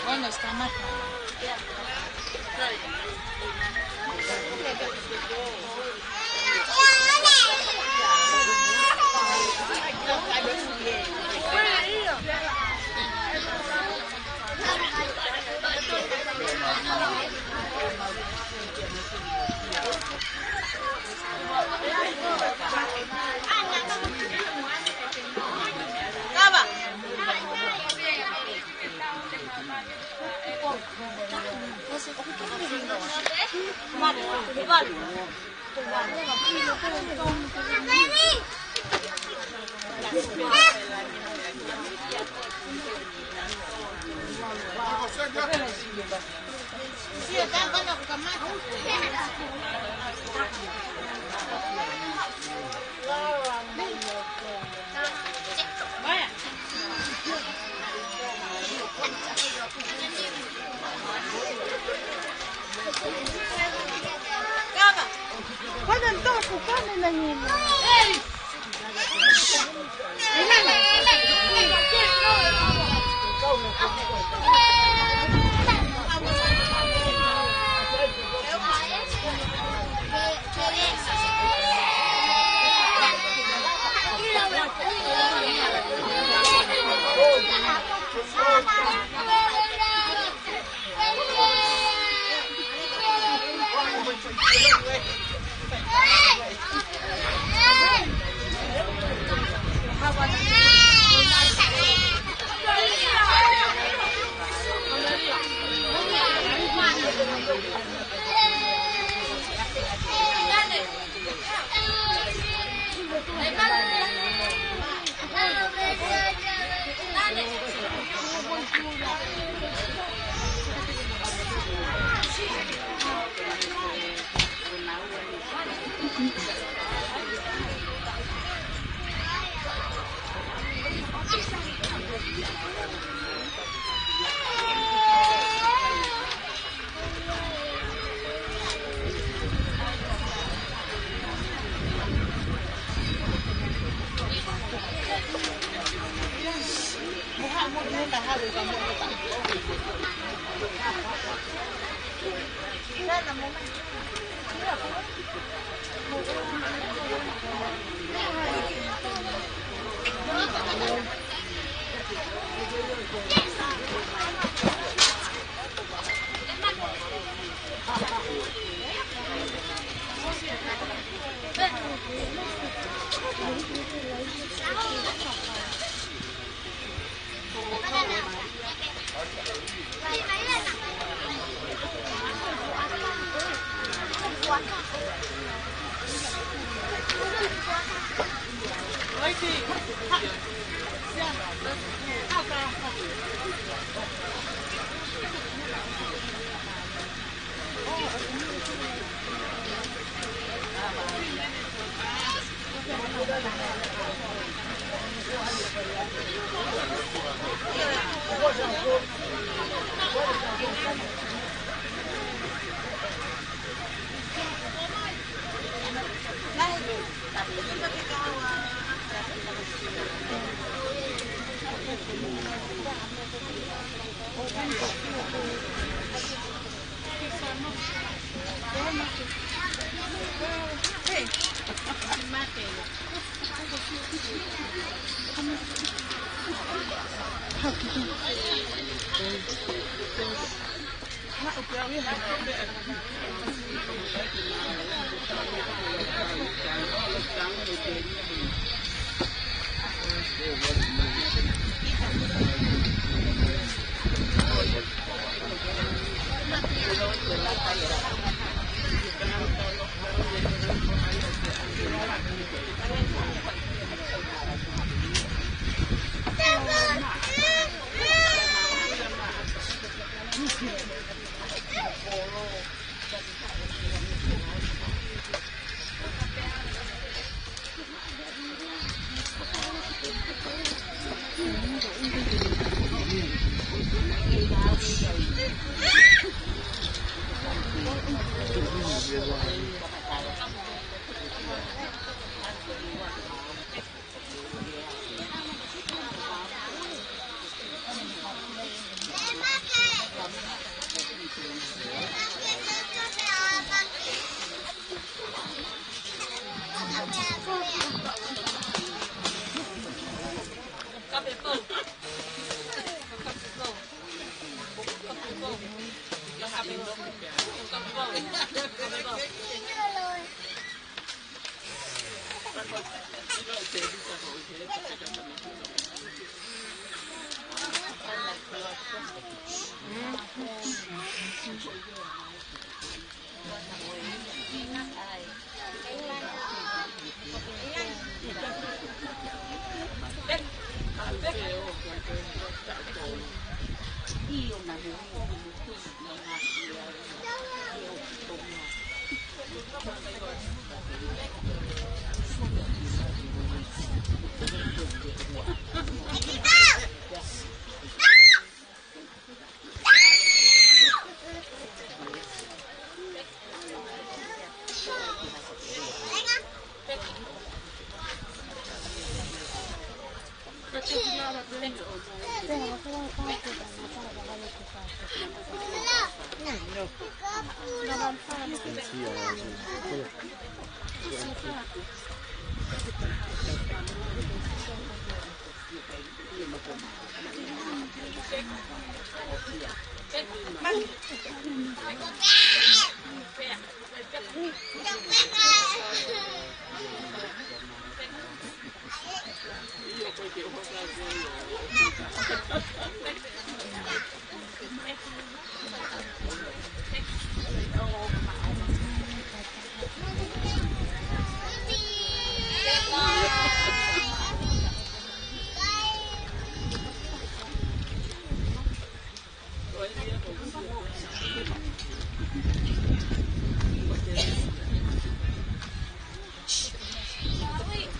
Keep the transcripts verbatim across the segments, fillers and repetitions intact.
Bueno, está más.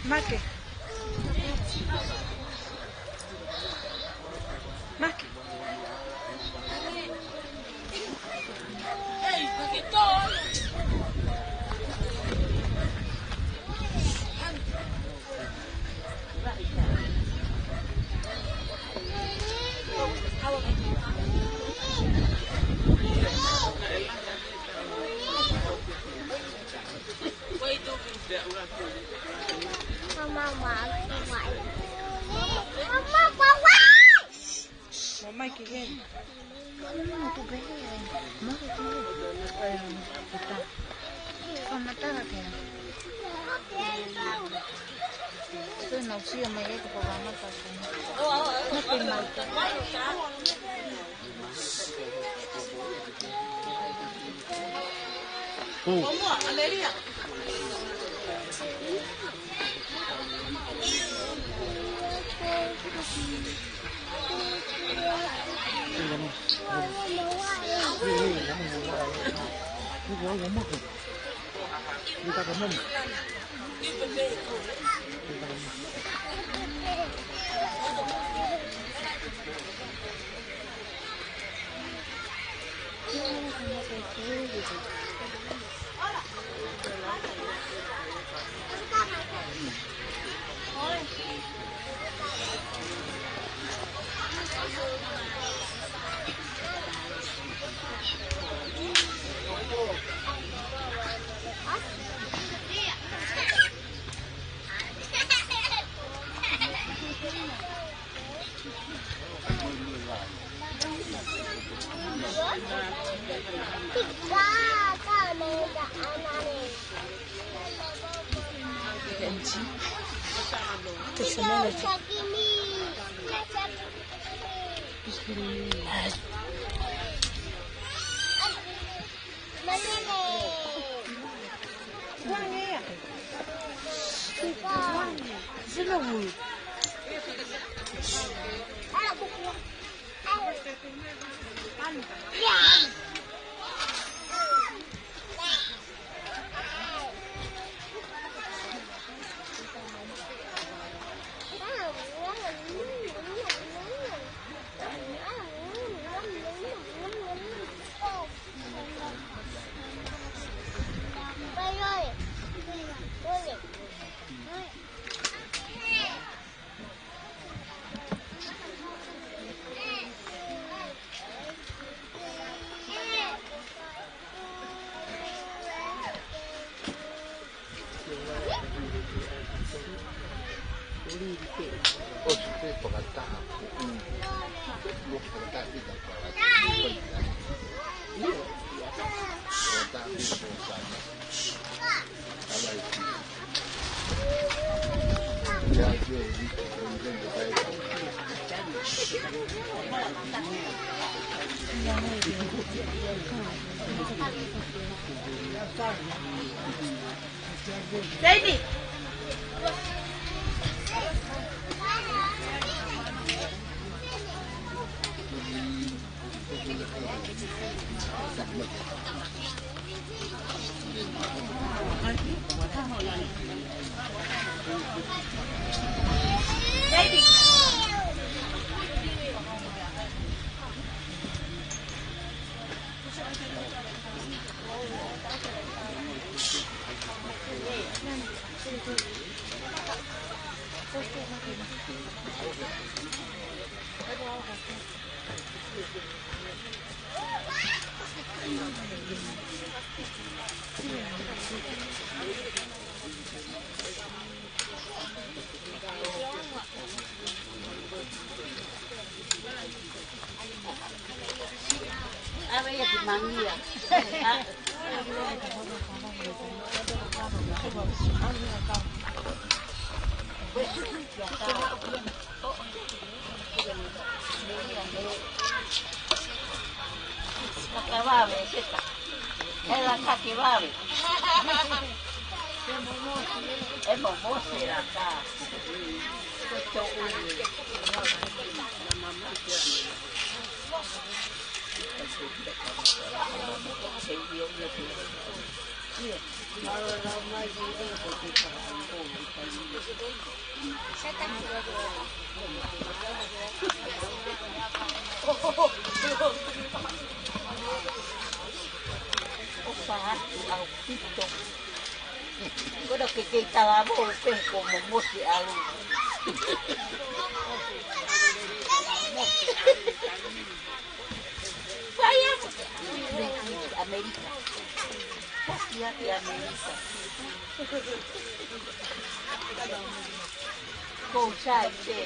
Make. Make. Mama, mama, mama. Mo mai ki he. Mama, tu be he. Mo ke ki he. Em, kita. Ko mata ke. Ko na usia mai e ko mama ka. Na pe mai. Baby. Ave ia ki mangia. Makavave, seta. Ela kaki vave. E mo mo se la ka. Opa, atu au pito. Kono ke kei talavou pē ko momosi ʻalu. Fai aku. ʻAmelika. Fai aku ʻAmelika. Ko sai pē.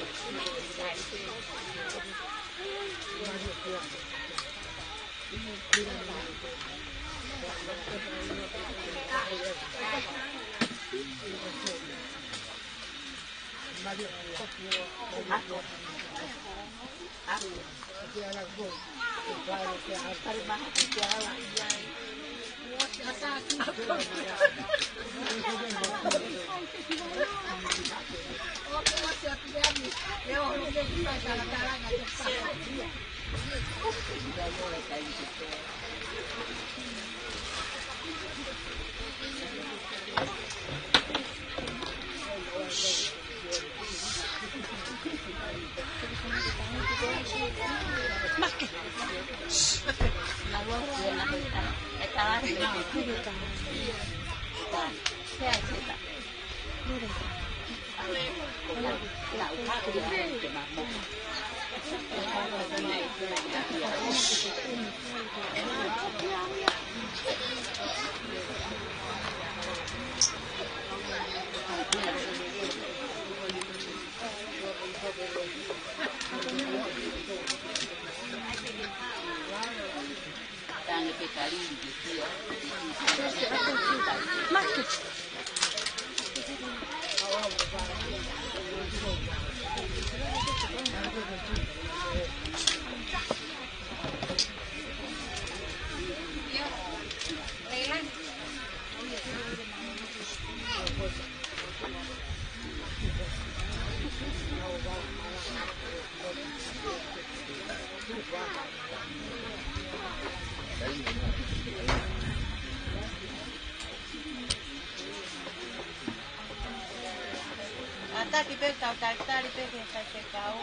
Ataki pē tau talitali pē ke sai pē kau.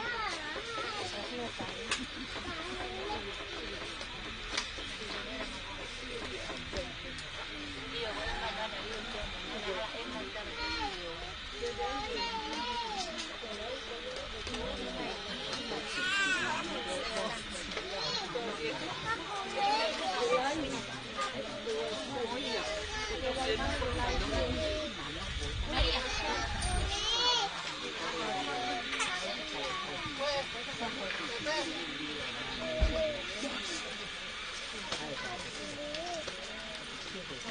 I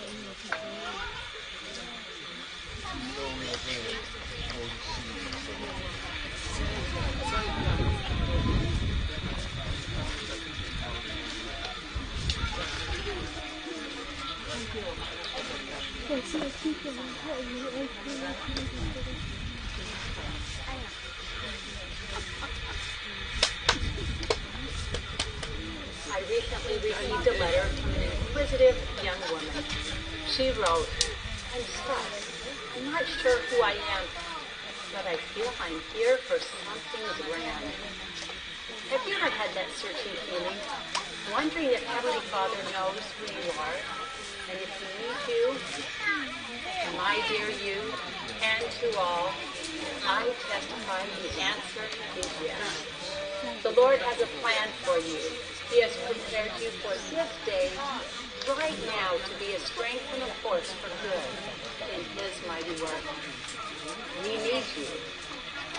recently received a letter from an inquisitive young woman. She wrote, "I'm stuck. I'm not sure who I am, but I feel I'm here for something grand." Have you ever had that searching feeling, wondering if Heavenly Father knows who you are and if He needs you? My dear you, and to all, I testify the answer is yes. The Lord has a plan for you. He has prepared you for this day, right now, to be a strength and a force for good in His mighty work. We need you.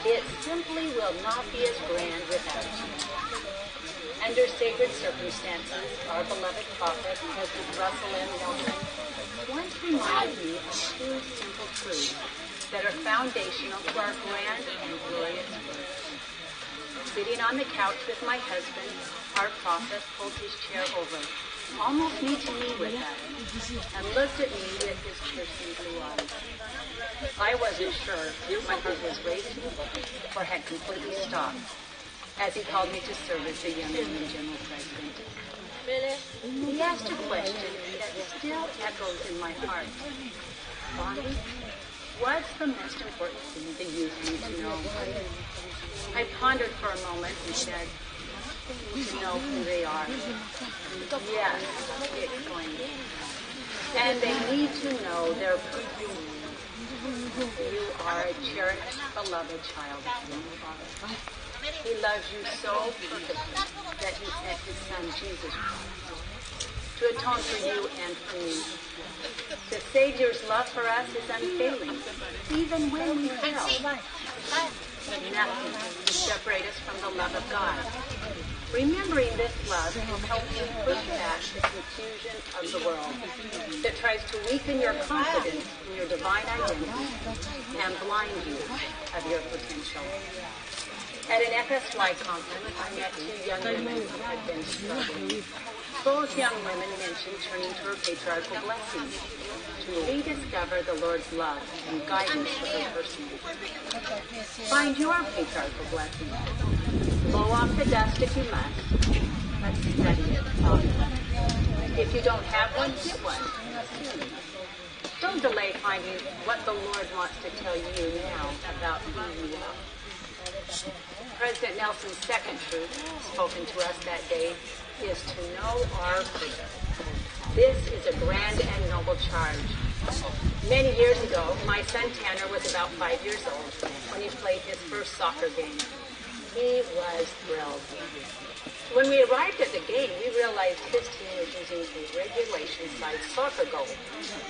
It simply will not be as grand without you. Under sacred circumstances, our beloved prophet, President Russell M. Nelson, once reminded me of two simple truths that are foundational to our grand and glorious work. Sitting on the couch with my husband, our prophet pulled his chair over, almost knee to knee with us, and looked at me with his piercing blue eyes. I wasn't sure if my heart was racing or had completely stopped as he called me to serve as the Young Women General President. He asked a question that still echoes in my heart. "Bonnie, what's the most important thing the youth need to know?" I pondered for a moment and said, "To know who they are." "Yes," he exclaimed. "And they need to know their purpose. You are a cherished, beloved child of your Father. He loves you so perfectly that He sent His Son, Jesus Christ, to atone for you and for me." The Savior's love for us is unfailing, even when we fail. Nothing can separate us from the love of God. Remembering this love can help you push past the confusion of the world that tries to weaken your confidence in your divine identity and blind you of your potential. At an F S Y conference, I met two young women who had been struggling. Both young women mentioned turning to her patriarchal blessings to rediscover the Lord's love and guidance for her personal growth. Find your patriarchal blessing. Blow off the dust if you must, but study it often. If you don't have one, get one. Don't delay finding what the Lord wants to tell you now about who you are. President Nelson's second truth, spoken to us that day, is to know our purpose. This is a grand and noble charge. Many years ago, my son Tanner was about five years old when he played his first soccer game. He was thrilled. When we arrived at the game, we realized his team was using a regulation-sized soccer goal,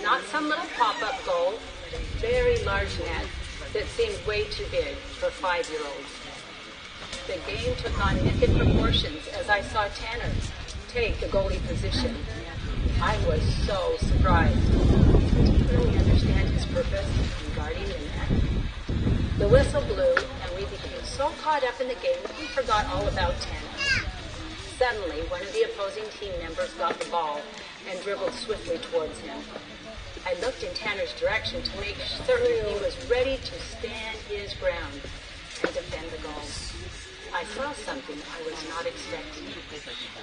not some little pop-up goal, but a very large net that seemed way too big for five-year-olds. The game took on mythic proportions as I saw Tanner take the goalie position. I was so surprised. Did he really understand his purpose in guarding the net? The whistle blew, and we became so caught up in the game that we forgot all about Tanner. Suddenly, one of the opposing team members got the ball and dribbled swiftly towards him. I looked in Tanner's direction to make certain he was ready to stand his ground and defend the goal. I saw something I was not expecting.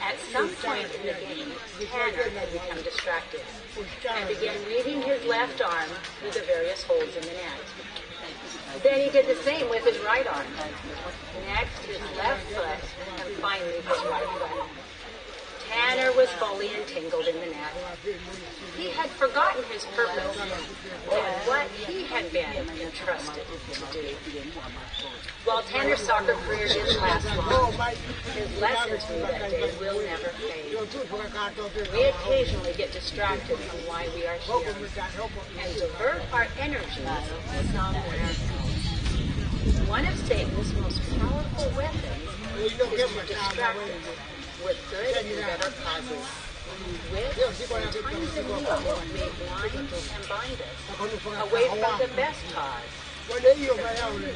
At some point in the game, Tanner had become distracted and began weaving his left arm through the various holes in the net. Then he did the same with his right arm. Next, his left foot, and finally his right foot. Tanner was fully entangled in the net. He had forgotten his purpose and what he had been entrusted to do. While Tanner's soccer career didn't last long, his lesson to me that day will never fade. We occasionally get distracted from why we are here and divert our energies somewhere else. One of Satan's most powerful weapons is to distract us with good and better causes. With, in times of need, may blind and bind us away from the best cause, the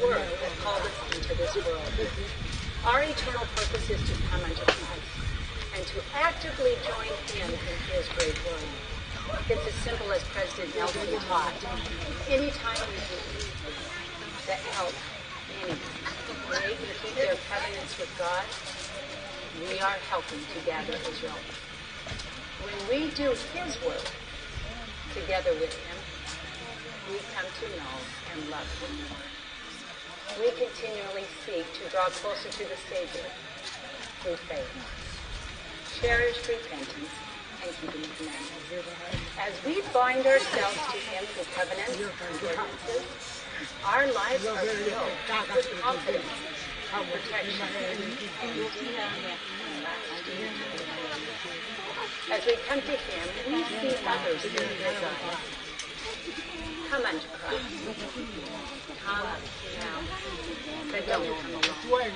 work that called us into this world. Our eternal purpose is to come unto Christ and to actively join him in his great work. It's as simple as President Nelson taught. Anytime we do anything that helps any nation keep their covenants with God, we are helping to gather Israel. When we do his work together with him, we come to know and love him more. We continually seek to draw closer to the Savior through faith, cherish repentance, and keeping the commandments. As we bind ourselves to him through covenants and ordinances, our lives are filled with confidence, protection, and eternal lasting. As we come to him, we see others in his eyes. Come unto Christ. Come now. But don't come alone.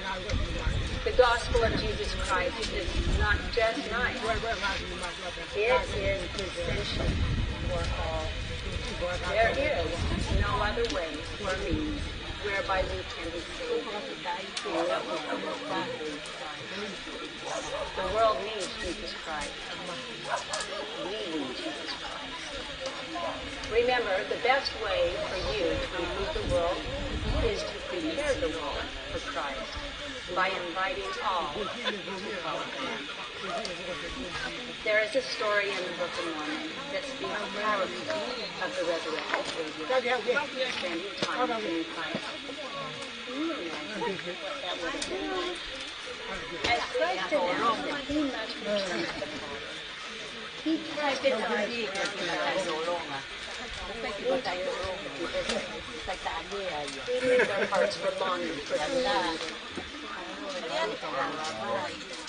The gospel of Jesus Christ is not just nice. It is essential for all. There is no other way or means whereby we can be saved. The world needs Jesus Christ. We need Jesus Christ. Remember, the best way for you to improve the world is to prepare the world for Christ by inviting all to follow him. There is a story in the Book of Mormon that speaks powerfully of the resurrected Savior spending time in Christ. Can you imagine what that would have been like? As Christ announced that he must return to the Father, he cast his eyes around the house. He knew Jesus would be there. He knew their hearts were longing for him.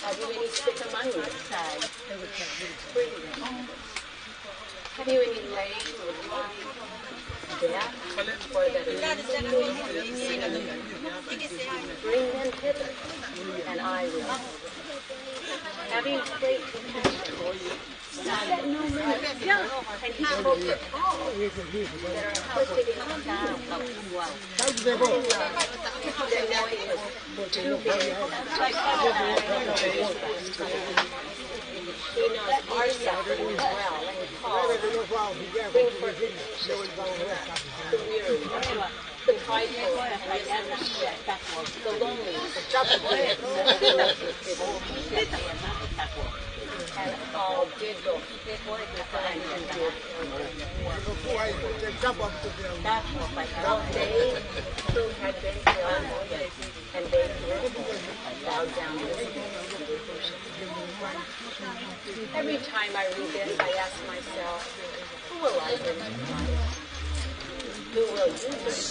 Have you any sick among you? Bring them. Have you any lame or blind, deaf, or that are in need? Bring them hither, and I will. Having great compassion, he set no man apart, and he spoke to all that are afflicted in the kingdom. That no one He knows our sufferings well and calls, bring forth the patience of the weary, the prideful, the misunderstood, the lonely, the afflicted, and all did look and endured. They who had been killed, and they who bowed down their heads. Every time I read this, I ask myself, who will I bring to Christ? Who will you bring?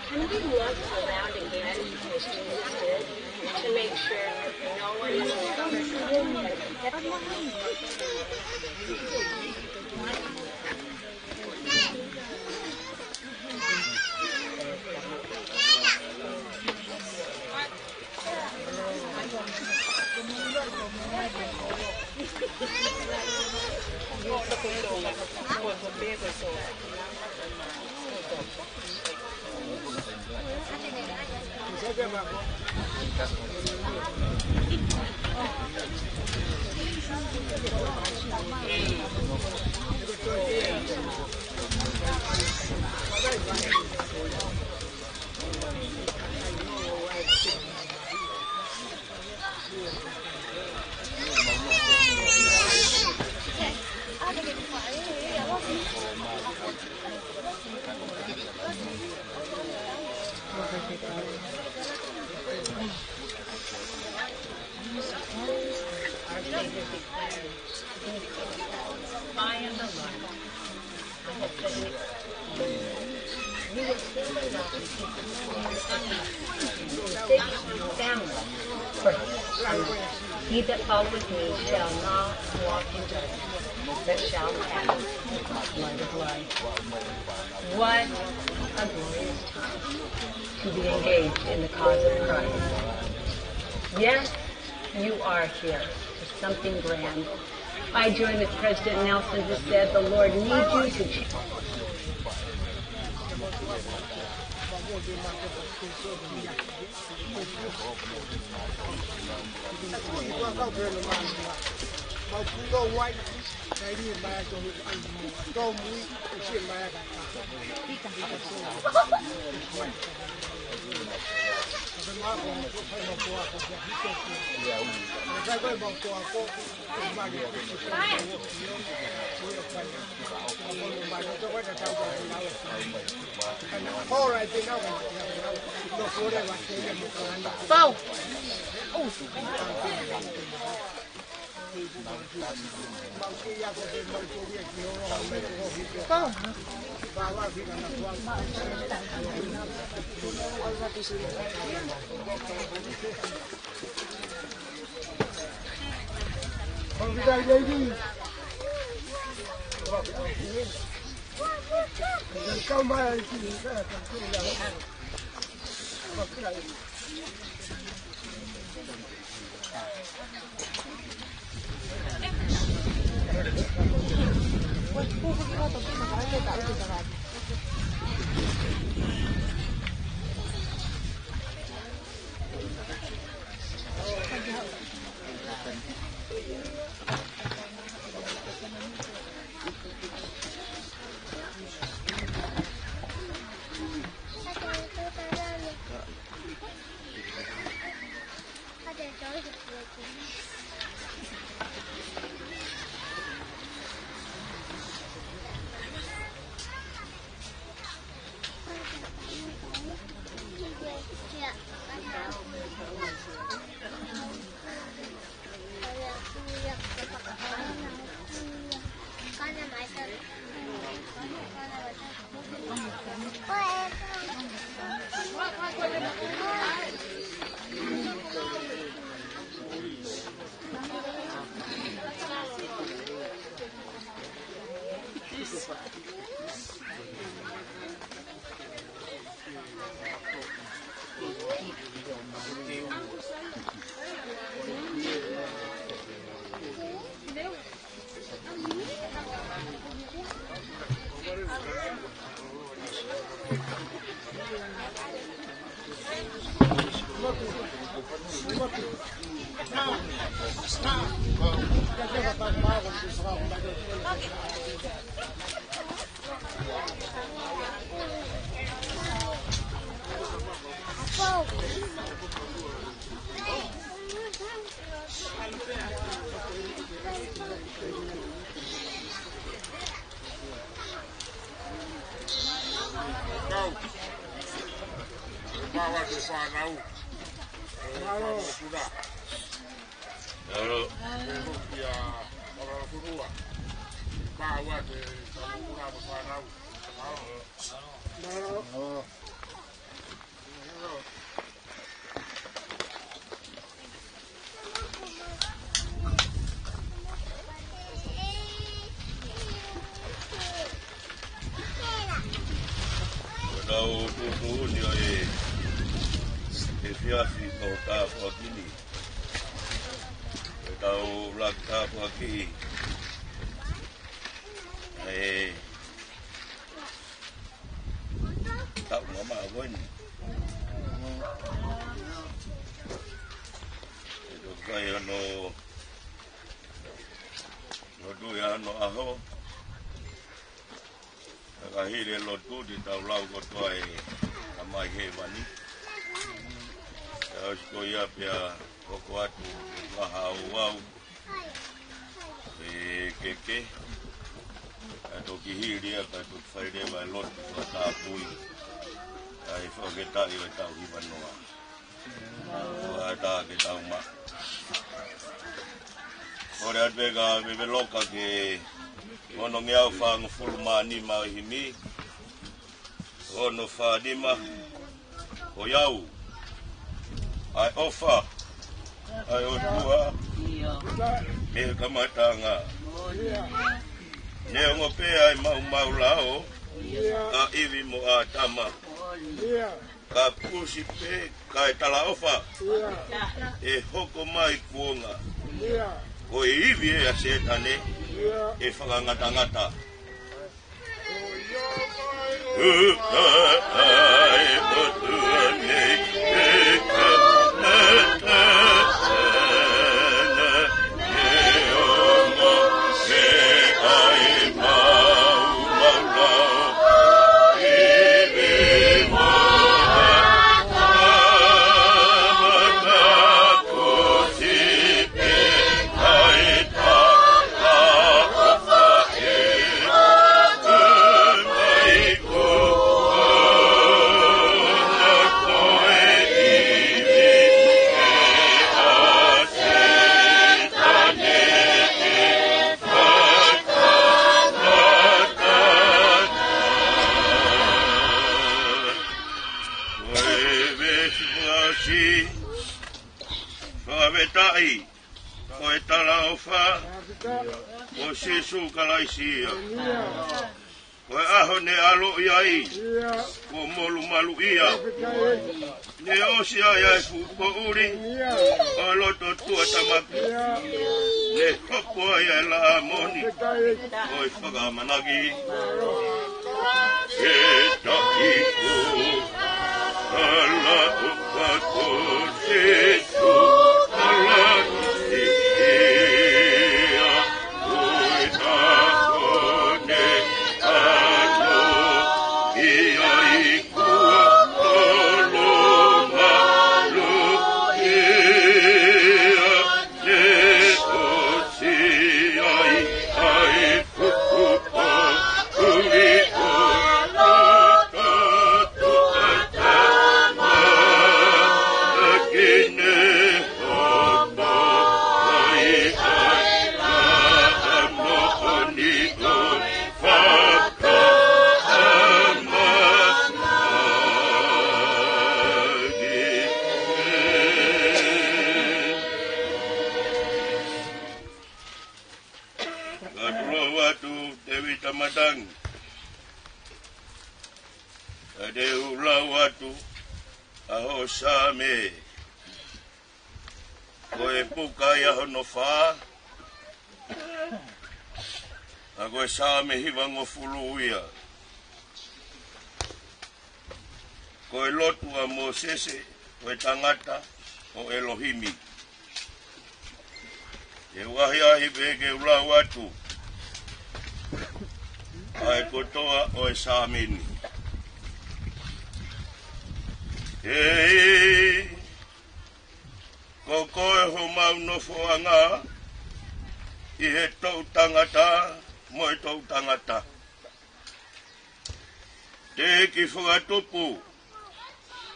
Can we look around again as Jesus did to make sure no one is left behind? I am the light. I have been, you will see the light. He that followeth me shall not walk in darkness, but shall have the light of life. What a glorious time to be engaged in the cause of Christ. Yes, you are here for something grand. I join with President Nelson, who said the Lord needs you to change. Pau. Pau. Kau. Kau atu e fānau. Mālō. Mālō. Mālō. Kau atu e fānau. Mālō. Ko ʻetau tuʻutuʻuni ʻo e, e efiafi ko e tāpuaki ni. Ko ʻetau laki tāpuaki. ʻE, taʻu mamaʻo ko eni. ʻE toki fai hono, lotu ia hono ʻaho. Ka hili e lotu te tau lau kotoa e Tamai Hēvani. ʻE ʻosi ko ia pea hoko atu e vaha ouau. ʻE keke, kae toki hili ia, kae toki fai leva e lotu fakatapui. Kae fakafetaʻi ʻo e tau hiva noa. Ko e ʻatā ke tau maʻu. Kole atu pē ka veveloka ki he onongeau fāngofulu mā nima ʻo e himi. Ono fā nima. Ko au ʻa e ʻofa ʻa e ʻOtua mei he kamataʻanga. Neongo pē ʻa e maumau lao ʻa ʻIvi mo ʻĀtama, ka pusi pē kae talaʻofa ʻe hoko mai kuonga. Ko e ivi ʻa Sētane ʻe fakangatangata. ʻUka ai ʻOtua nei ʻe kamata ana, ʻe ʻomai ʻa e maumau lao, ivi mo e kamata. Fakafetaʻi. Ko e talaʻofa, ko Sīsū Kalaisi ia. Ko e ʻaho ne ʻaloʻi ai, kuo molumalu ia. Ne ʻosi ai ʻa e fuʻu poʻuli ʻo e loto tuʻutāmaki. Ne hopo ai ʻa e laʻā moʻoni ʻo e fakaʻamanaki. He taʻi ko ala ʻo ka ko Sīsū ala ʻi ia, ko e taʻo ne ʻaloʻi ai kuo molumalu ia. Ne ʻosi ai ʻa e fuʻu poʻuli ʻo e loto tuʻutāmaki, ne hopo ai ʻa e laʻā moʻoni ʻo e fakaʻamanaki. Ka tulou atu Tēvita Matangi, ka te u lau atu ʻa hoʻo Saame, ko e puka ia hono fā, ʻa ko e Saame hivangofulu ia. Ko e lotu ʻa Mōsese, ko e tangata ʻo ʻElohimi. ʻE u ʻahiʻahi pē ke u lau atu ʻa e kotoa ʻo e Saame ni. Hei, ko koe homau nofoʻanga ʻi he toʻutangata mo e toʻutangata. Teʻeki fakatupu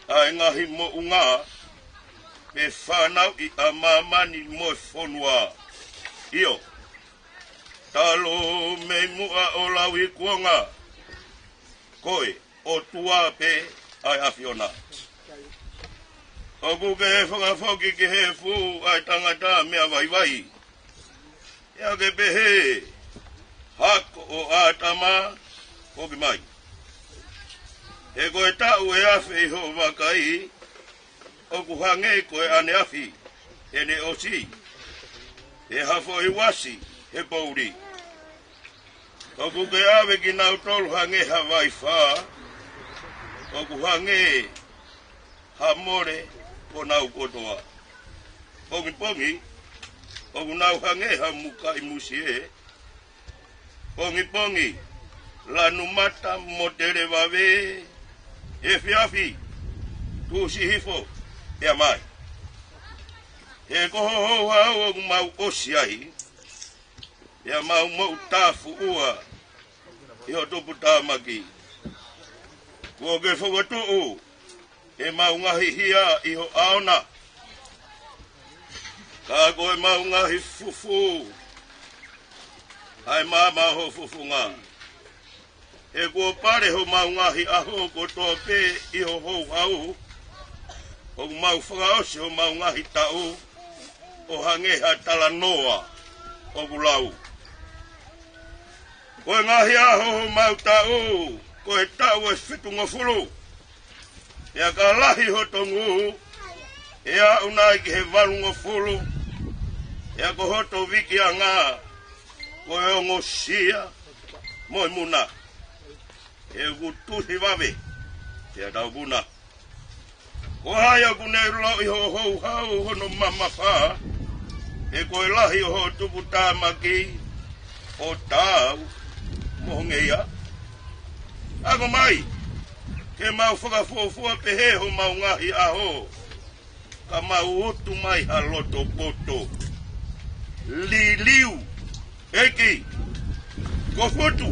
ʻa e ngaahi moʻunga pe fanauʻi ʻa māmani mo e fonua. ʻIo, talu mei muʻa ʻo lauikuonga, ko e ʻOtua pē ʻa e ʻAfiona. ʻOku ke fakafoki ki he efu ʻa e tangata meʻa vaivai, ʻa ia ke pehē, hako ʻo ʻĀtama, foki mai. He ko e taʻu ʻe afe ʻi hoʻo vakai, ʻoku hangē ko e ʻaneafi, ʻene ʻosi, he ha foʻi uasi he poʻuli. ʻOku ke ʻave kinautolu hangē ha vaifā, ʻoku hangē ha mole ʻo nau kotoa. Pongipongi, ʻoku nau hangē ha mukaʻi musie. Pongipongi, lanu mata mo tele vave. Efiafi, tuʻusi hifo, pea mai. He ko ho houhau ʻoku mau ʻosi ai, pea mau moʻutāfuʻua ʻi ho tuputāmaki. Kuo ke fokotuʻu ʻemau ngaahi hia ʻi ho ʻaona, ka ko ʻemau ngaahi fufū ʻa e maama ʻo ho fofonga. He kuo pale homau ngaahi ʻaho kotoa pē ʻi ho houhau, ʻoku mau fakaʻosi homau ngaahi taʻu ʻo hangē ha talanoa ʻoku lau. Ko e ngaahi ʻaho homau taʻu, ko e taʻu ʻe fitungofulu. Pea ka lahi ho tongu, ʻe aʻu nai ki he valungofulu. Pea ko hoto vikiʻanga ko e ongosia mo e muna. He ʻoku tuhi vave pea tau puna. Ko hai ʻoku ne ʻiloʻi hoʻo houhau hono mamafa? He ko e lahi ʻo hoʻo tuputāmaki ʻo taau mo ho ngeia. Ako mai ke mau fakafuofua pehē homau ngaahi ʻaho, ka mau utu mai ha loto poto. Liliu, ʻEiki, ko Futu,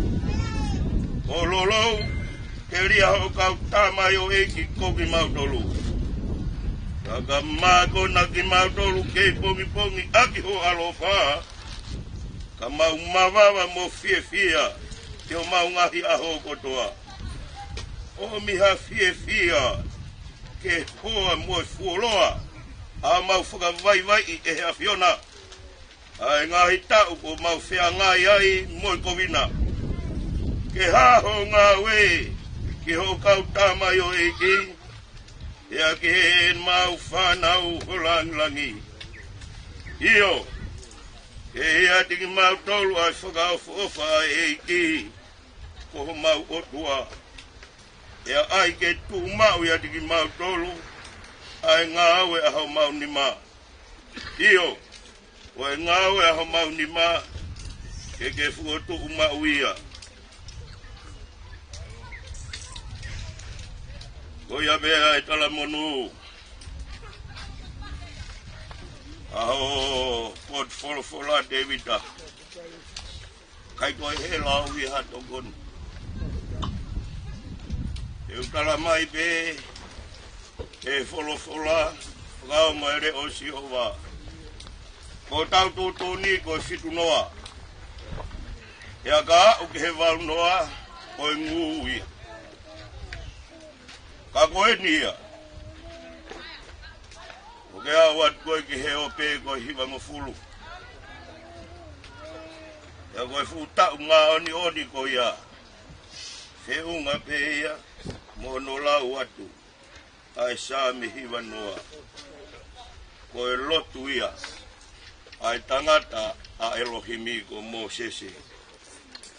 ko Lolou, ke lia hoʻo kau tamaioʻeiki ko kimautolu. Ka ka mākona kimautolu kei pongipongi ʻaki ho ʻaloʻofa, ka mau mavava mo fiefia ʻi homau ngaahi ʻaho kotoa. ʻOmi ha fiefia ke hoa mo e fuoloa ʻa homau fakavaivaiʻi ʻe he ʻAfiona ʻa e ngaahi taʻu kuo mau feangai ai mo e kovina. Ke hā hoʻo ngāue ki hoʻo kau tamaioʻeiki, pea ki heʻemau fānau ho langilangi. ʻIo, ke ʻiate kimautolu ʻa e fakaʻofoʻofa ʻa e ʻEiki ko homau ʻOtua. Pea ʻai ke tuʻu maʻu ʻiate kimautolu ʻa e ngāue ʻa homau nima. ʻIo, ko e ngāue ʻa homau nima ke ke fokotuʻu maʻu ia. Ko ia pē ʻa e talamonū ʻa hoʻo potu folofola, Tēvita. Kai ko e hela au ia ha tokoni. ʻE u tala mai pē ʻe he folofola, fakaongo e leʻo ʻo Sihova. Ko hotau tuʻutuʻuni ko e fitu noa. Pea ka aʻu ki he valu noa, ko e ngū ia. Ka ko eni ia, ʻoku ke aʻu atu koe ki he ope ko e hivangofulu. Pea ko e fuʻu taʻu māʻoniʻoni ko ia, feʻunga pē ia mo hono lau atu ʻa e Saame hivanoa. Ko e lotu ia ʻa e tangata ʻa ʻElohimi ko Mōsese.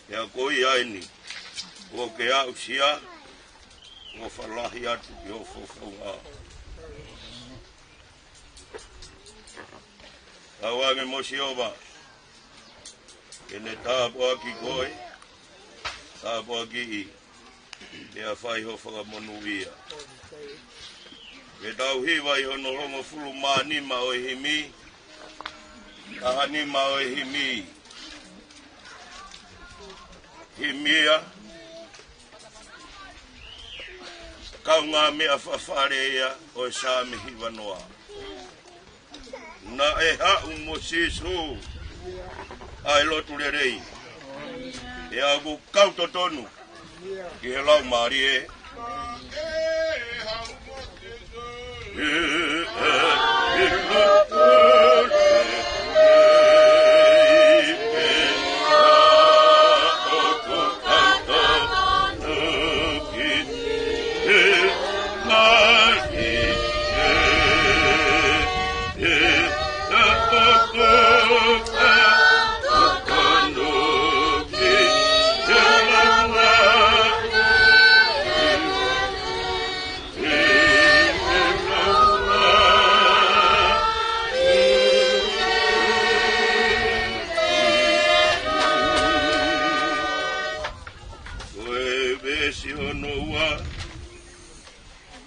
Pea ko ia eni, ʻoku ke aʻusia, ʻofa lahi atu ki ho fofonga. Tauange mo Sihova ke ne tāpuaki koe, tāpuakiʻi, pea fai ho fakamonūʻia. Ke tau hiva ʻi hono hongofulu mā nima ʻo e himi, taha nima ʻo e himi. Himi ia, kaungāmeʻa fafale ia ʻo e Saame hivanoa. Naʻe haʻu mo Sīsū ʻa e lotu lelei. Pea ʻoku kau totonu ki he laumālie. Ko e veesi hono ua,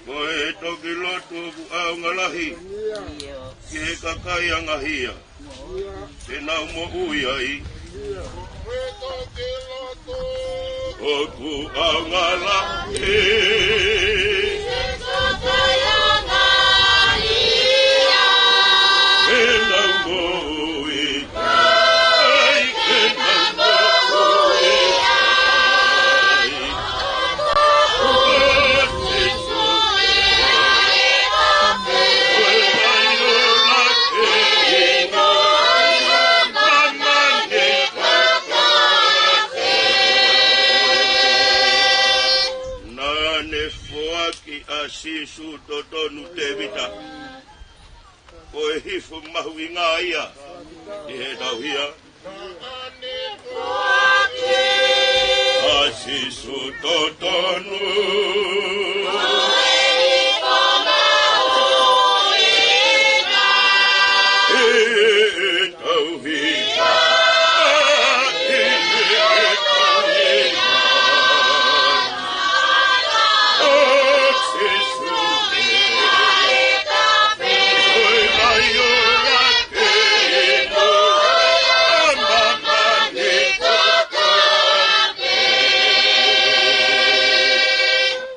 ko e toki lotu ʻoku ʻaonga lahi ki he kakai angahia, te nau moʻui ai. ʻOku ʻaonga lahi. Te nau moʻui ai, te nau moʻui ai. Naʻa ne foaki ʻa Sīsū totonu, Tēvita. Ko e hifo mahuʻinga ia ʻi heʻetau hia. ʻA Sīsū totonu. ʻI heʻetau hia. ʻI heʻetau hia.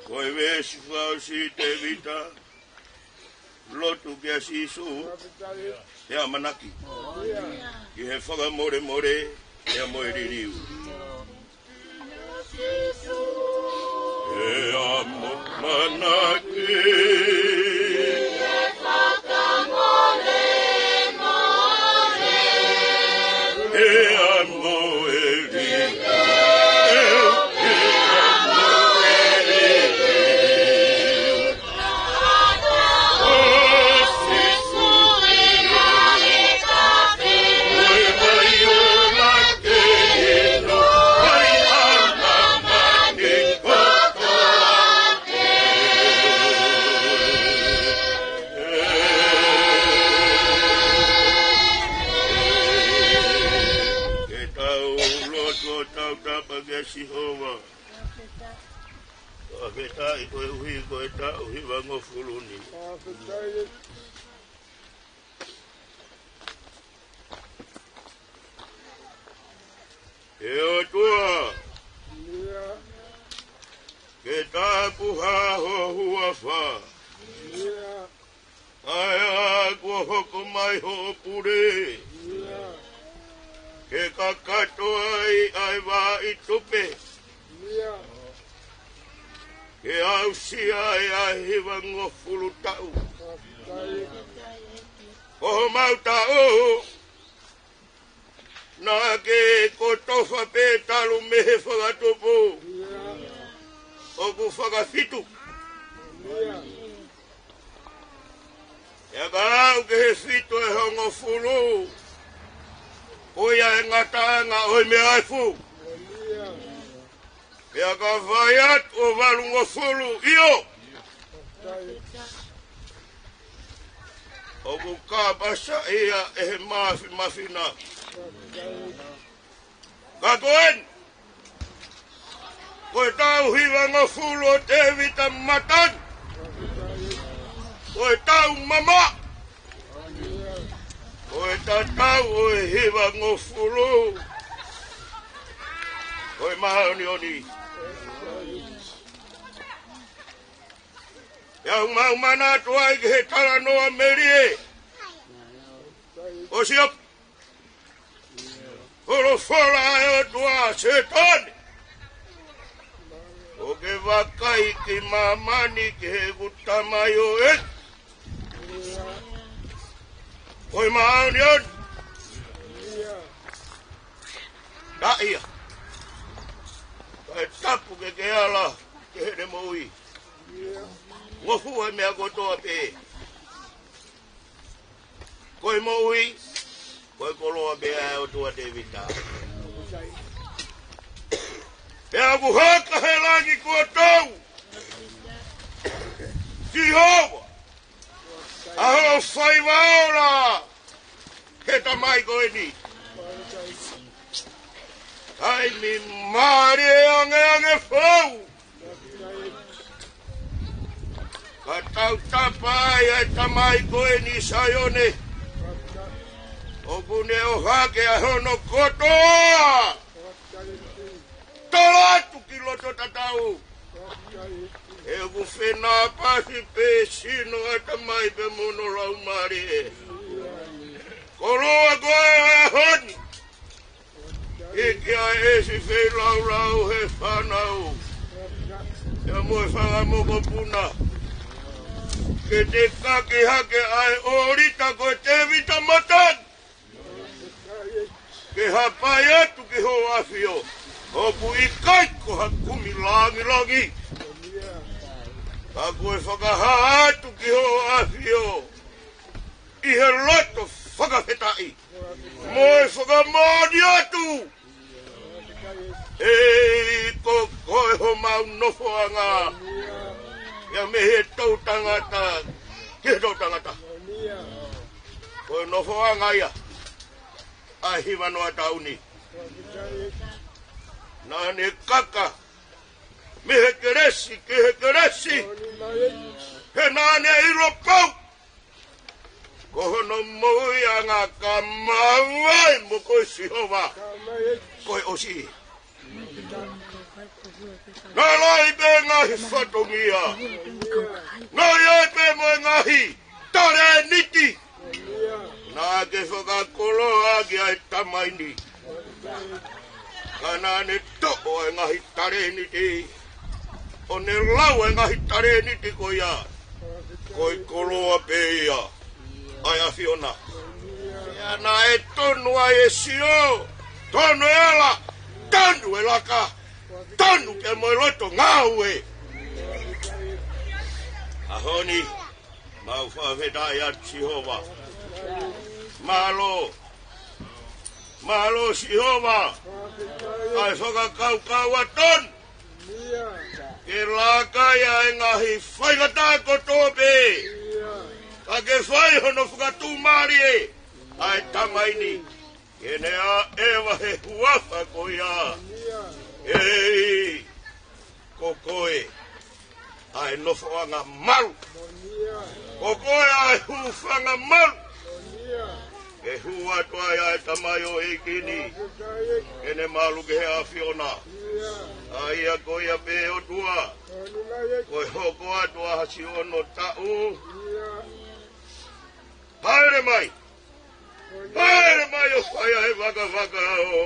Ko e veesi fakaʻosi, Tēvita, lotu kia Sīsū, ʻe ʻamanaki ki he fakamolemole, ʻe mo e liliu. ʻE ʻamanaki. ʻE ʻa mo e liliu. ʻE ʻa mo e liliu. Ke tau lotu ʻo tautapa kia Sihova. Fakafetaʻi koeʻuhi ko e taʻu hivangofulu ni. ʻE ʻOtua, ke tapuhā ho huafa. ʻA ia kuo hoko mai hoʻo pule ke kakato ai ʻa e vaʻa ʻi tupe, ke aʻusia ai ʻa e hivangofulu taʻu. Ko homau taʻu, naʻa ke kotofa pē talu mei he fakatupu ʻoku fakafitu. ʻE ka aʻu ki he fitu ʻe hongofulu, ko ia e ngataʻanga ʻo e meʻa ʻe fū. Pea ka fai atu ʻo valungofulu, ʻio, ʻoku kapasaʻi ia ʻe he Māfimafi na. Ka ko eni, ko e taʻu hivangofulu ʻo Tēvita Matani, ko e taʻu mamaʻo. Ko e tatau ʻo e hivangofulu, ko e māʻoniʻoni. Pea u mau manatu ai ki he talanoa melie ʻo Siope. Folofola ʻa e ʻOtua, Sētane, ʻoku ke vakai ki māmani ki heʻeku tamaioʻeiki. Ko e māʻoniʻoni. Taʻia. Kae tapu ke ke ala ki heʻene moʻui. Ngofua e meʻa kotoa pē. Ko e moʻui, ko e koloa pē ʻa e ʻOtua, Tēvita. Pea ʻoku haka he langi kuo tau, Sihova, ʻa hoʻo faiva ola ki he tamai ko eni. Taimi mālie angeange fou. Ka tautapa ai ʻa e tamai ko eni, Saione, ʻoku ne ʻohake ʻa hono kotoa. Tala atu ki loto tatau. He ʻoku fenāpasi pē sino ʻa e tamai pea mo hono laumālie. Koloa koe ʻa e ʻaho ni. ʻIkai ʻe ʻesi feilaulau he fānau, pea mo e fanga mokopuna, ke tekaki hake ʻa e ʻōlita ko Tēvita Matani, ke hapai atu ki hoʻo ʻAfio, ʻoku ʻikai ko ha kumi langilangi, ka ko e fakahā atu ki hoʻo ʻAfio. ʻi he loto fakafetaʻi mo e fakamoʻoni atu. ʻEiki, ko koe homau nofoʻanga, ia mei he toʻutangata ki he toʻutangata. Ko e nofoʻanga ia ʻa e hivanoa taʻu ni. Naʻa ne kaka mei he kelesi ki he kelesi, he naʻa ne ʻilo pau ko hono moʻuiʻanga ka maʻu ai mo koe Sihova, ko e ʻosi. Naʻe lahi pē ngaahi fatongia, naʻe ʻi ai pē mo e ngaahi talēniti naʻa ke fakakoloa ʻaki ʻa e tamai ni. Ka naʻa ne toʻo ʻa e ngaahi talēniti, ʻo ne lau ʻa e ngaahi talēniti ko ia ko e koloa pē ia ʻa e ʻAfiona. Pea naʻe tonu ai e sio, tonu e ala, tonu e laka, tonu pea mo e loto ngāue. ʻAho ni, mau fakafetaʻi atu Sihova. Mālō. Mālō Sihova. ʻA e fakakaukau ʻa Toni ke laka ia ʻa e ngaahi faingataʻa kotoa pē, ka ke fai hono fakatuʻumālie ʻa e tamai ni, ke ne ʻaʻeva he huafa ko ia. ʻEiki, ko koe ʻa e nofoʻanga malu, ko koe ʻa e hūfanga malu. Ke hū atu ai ʻa e tamaioʻeiki ni, ke ne malu ki he ʻAfiona. ʻA ia ko ia pē ʻOtua, ko e hoko atu ʻa ha siʻi ono taʻu. Haere mai. Haere mai ʻo fai ʻa e vakavaka ʻo.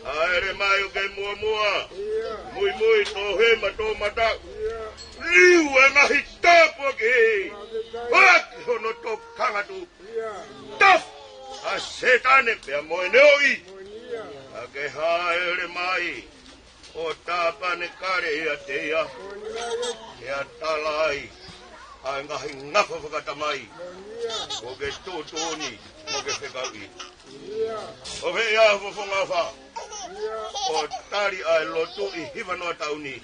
Haere mai ʻo ke muʻomuʻa. Muimui, tō hema, tō mata. Liu e ngaahi tāpuaki. Paki hono tokanga atu. Tafu ʻa Sētane pea mo ʻene ʻoʻi. Ka ke haere mai ʻo tāpanekale ʻiate ia, ʻe tala ai ʻa e ngaahi ngafa fakatamai, ʻo ke tuʻutuʻuni mo ke fekauʻi. ʻO fēfē ʻa e fofonga ʻofa ʻo tali ʻa e lotu ʻi Hivanoa taʻu ni?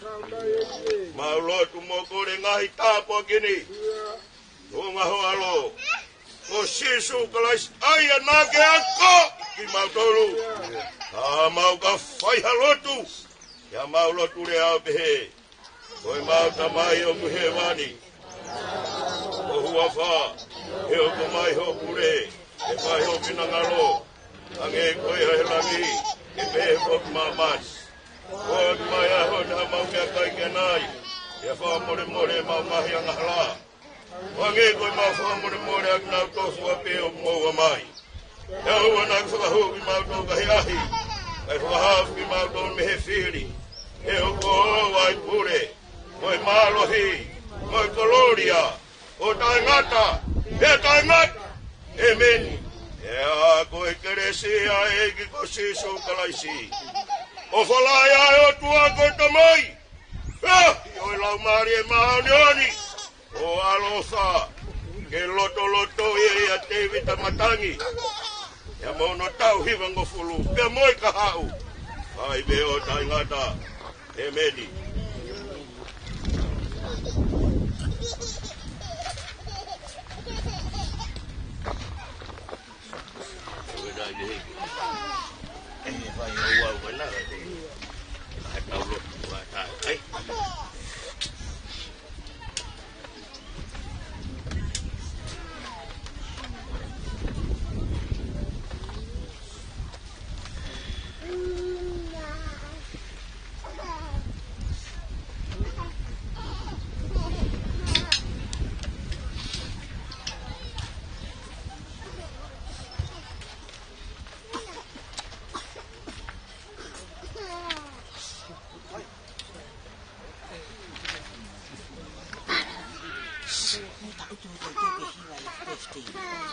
Mau lotu mo kole ngaahi tāpuaki ni. Tuʻunga ho ʻAlo ko Sīsū Kalaisi, ʻa ia naʻa ke ako kimautolu, ka mau ka fai ha lotu, ʻi haʻamau lotu lea ʻo pehē: Ko ʻemau Tamai ʻoku ʻi hēvani, ko ho huafa ke hoko mai, ho pule ke fai, ho finangalo hangē ko ia ʻi he langi, ke pehē foki ʻi māmani. Foaki mai ʻa e ʻaho ni haʻamau meʻakai ʻanenai, pea fakamolemole ʻemau ngaahi angahala, hangē ko ʻemau fakamolemole ʻa kinautolu fua pē ʻoku moʻua mai. ʻOua naʻa ke fakahū kimautolu ki he ʻahiʻahi, kae fakahaofi kimautolu mei he fili. He ʻoku ʻoʻou ʻa e pule, mo e mālohi, mo e kolōlia, ʻo taʻengata pea taʻengata. ʻĒmeni. Pea ko e kelesi ʻa e ʻEiki ko Sīsū Kalaisi, ʻofa lahi ʻa e ʻOtua ko e Tamai, pea ʻi ʻo e Laumālie Māʻoniʻoni, ʻo ʻaloʻofa ke lotolotoʻi ʻa Tēvita Matangi, ʻi he mono taʻu hivangofulu pea mo e kahaʻu, ʻa ia pē ʻo taʻengata. ʻĒmeni.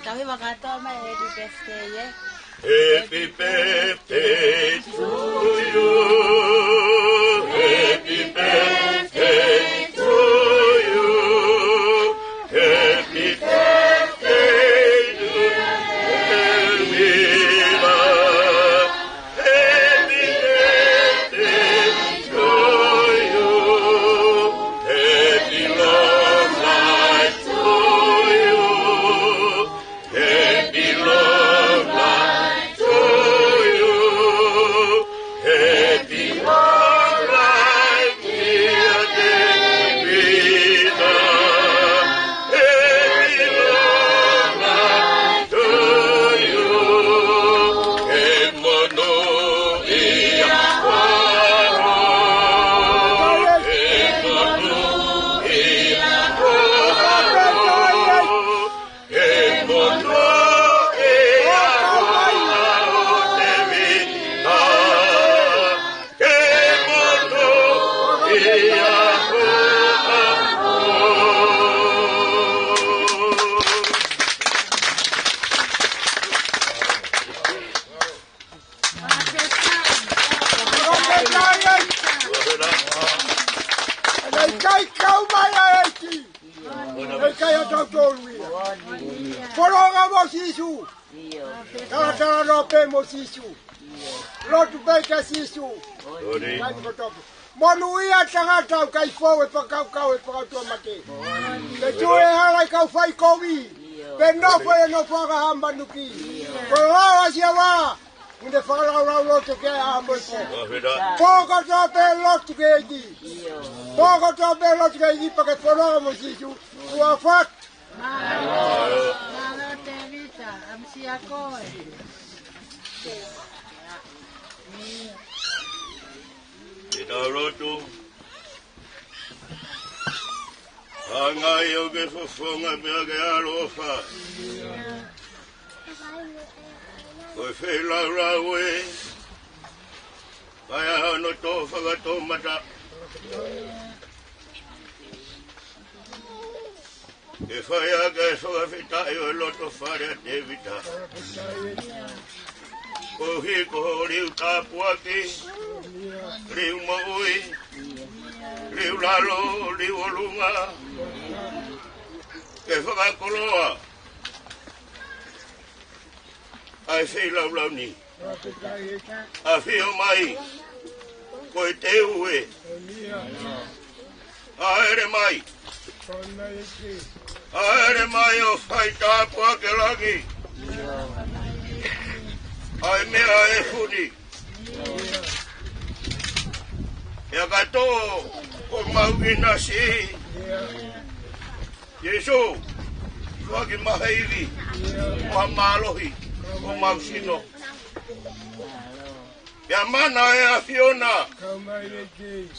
Tau hiva kātoa mai, happy birthday, ē? Happy birthday to you. Happy birthday to you. Happy birthday ʻIkai kau mai ʻa e ʻEiki. ʻIkai ʻa tautolu ia. Fononga mo Sīsū. Talatala noa pē mo Sīsū. Lotu pē kia Sīsū. Monūʻia tangata ʻoku ʻikai fou he fakakaukau ʻo e fakatuʻa mate. Pea tuʻu he hala ʻa e kau faikovi. Pea nofo ʻi he nofo ʻa Hamanuki. Ko e lao ʻa Sihova. Mo ne fakalaulauloto ki ai ʻa Hamanuki. Pō kotoa pē lotu ki he ʻEiki. Pō kotoa pē lotu ki he ʻEiki pea ke fononga mo Sīsū. Kuo fat. Mālō, mālō Tēvita, ʻamusia koe. Ke tau lotu. Hanga ʻo ke fofonga pea ke ʻaloʻofa. Ko e feilaulau ē, ʻa ia hono tō fakatoʻomataʻu. Ke fai ʻaki e fakafetaʻi ʻo e loto fale ʻa Tēvita. Koeʻuhi ko hoʻo liu tāpuaki, liu moʻui, liu lalo, liu ʻolunga. Ke fakakoloa ʻa e feilaulau ni. ʻAfio mai, ko e teu ē. ʻAʻele mai. ʻAʻele mai ʻo fai tāpuaki e langi. ʻA e meʻa efu ni. ʻIa kātoa, ko homau ʻinasi. Sīsū, foaki mai ha ivi, mo ha mālohi, homau sino. Pea mana e ʻAfiona,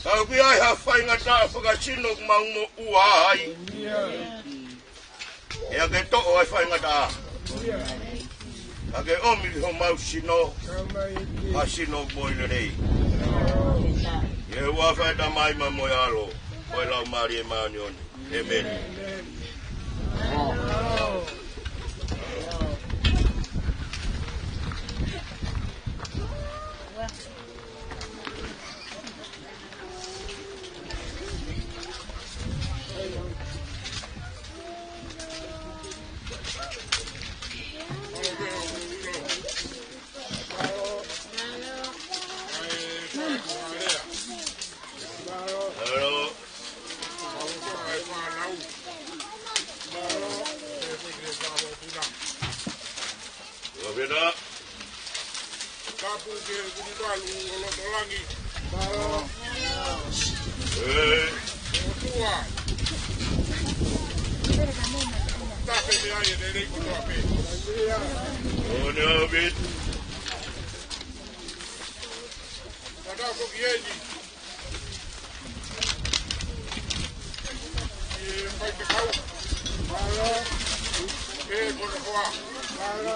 ka ʻoku ʻi ai ha faingataʻa fakasino ʻoku mau moʻua ai. ʻIa ke toʻo e faingataʻa. Ka ke ʻomi ki homau sino, ha sino moʻui lelei. ʻI he huafa ʻo e Tamai mo e ʻAlo, mo e Laumālie Māʻoniʻoni. ʻĒmeni. Tapu ki he Kunivalu ʻo loto langi. Mālō. ʻE. ʻOtua. Tape me ai e lelei kotoa pē. ʻOne ʻaupito. Tapu ki heni. ʻE faifekau. Mālō. ʻE kona hoa. Mālō.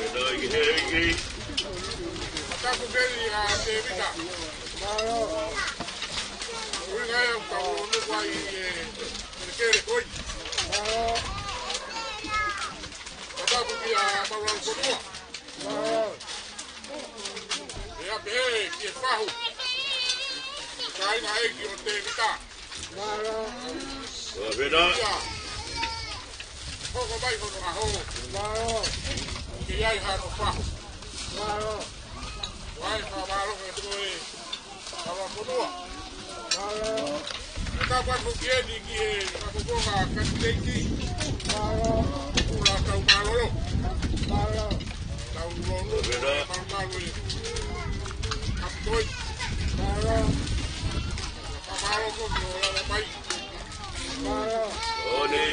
ʻE nai ki he ʻEiki. Tapu ki heni ʻa Tēvita. Mālō. ʻUhinga ia ʻoku tau nuku ai ʻi he kelekele ko eni. Mālō. Tapu kia Maulalo Kotua. ʻE ape he ki he fahu. Kāinga ʻeiki ʻo Tēvita. Mālō. Ia. Hoko mai hono ʻaho. Mālō. Ke ʻi ai hano fahu. Mālō. Vai ka mālō e toe. Kava fonua. Mālō. Ka kua ko ki eni ki he kapokonga kanititeiti. Mālō. Kula tau mālōlō. Mālō. Tau lolo. Mālō. Mālō. Kapitoi. Mālō. Ka mālō ko ki o lala mai. Mālō. ʻOne.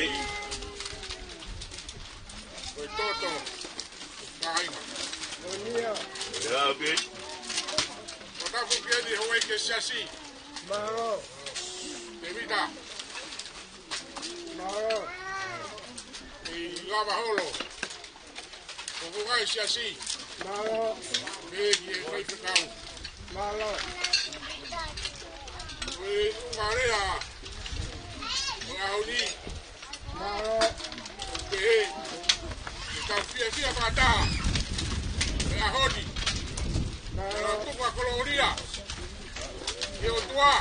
Ko e toto. Kāinga. ʻOne ʻaupito. Tapu ki heni houʻeiki siasi. Mālō. Tēvita. Mālō. ʻI Lavaholo. Ko ko ngai siasi. Mālō. Pea ki he faifekau. Mālō. Ko e ʻumalea. Ko e ʻaho ni. Mālō. Pehē, ke tau fiefia fakataha he ʻaho ni. Mālō. Ke tau tuku ʻa e kolōlia ki he ʻOtua.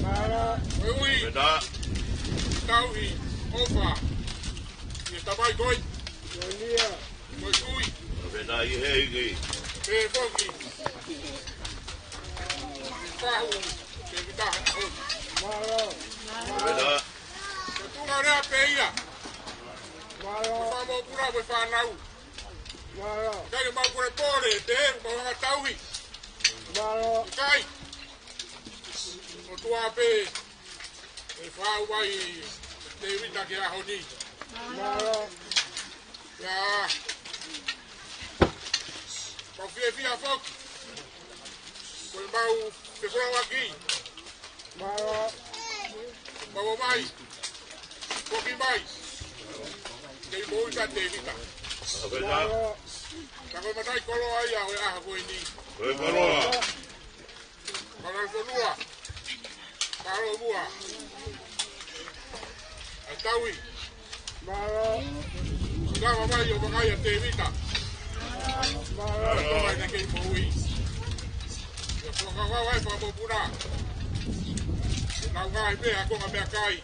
Mālō. Koeʻuhi Pena. Tauhi ʻofa ʻi he tamai ko ē. Ko e kui. Pena ʻi he ʻEiki. Pehē foki ʻi he fahu Tēvita Haʻakosi. Pena. Ko e tuʻunga lea pē ia. Ko e fakamōpuna mo e fānau. ʻIkai ke mau polepole, te mau hanga tauhi. ʻIkai. ʻOtua pē ʻe fai ai ʻa Tēvita ki he ʻaho ni. Pea mau fiefia foki ko ʻemau fekoloaki. Mau ō mai, foki mai, kei moʻui ʻa Tēvita. Ka ko e mataʻikoloa ia ʻo e ʻaho ko eni. Mālō fonua. Mālō muʻa. ʻA e tauhi. Ka ʻomai ʻo vakai ʻa Tēvita. Ka ʻomai naʻe kei moʻui. Ia fakakau ai fakamōpuna. Nau ngaahi pē ha konga meʻakai.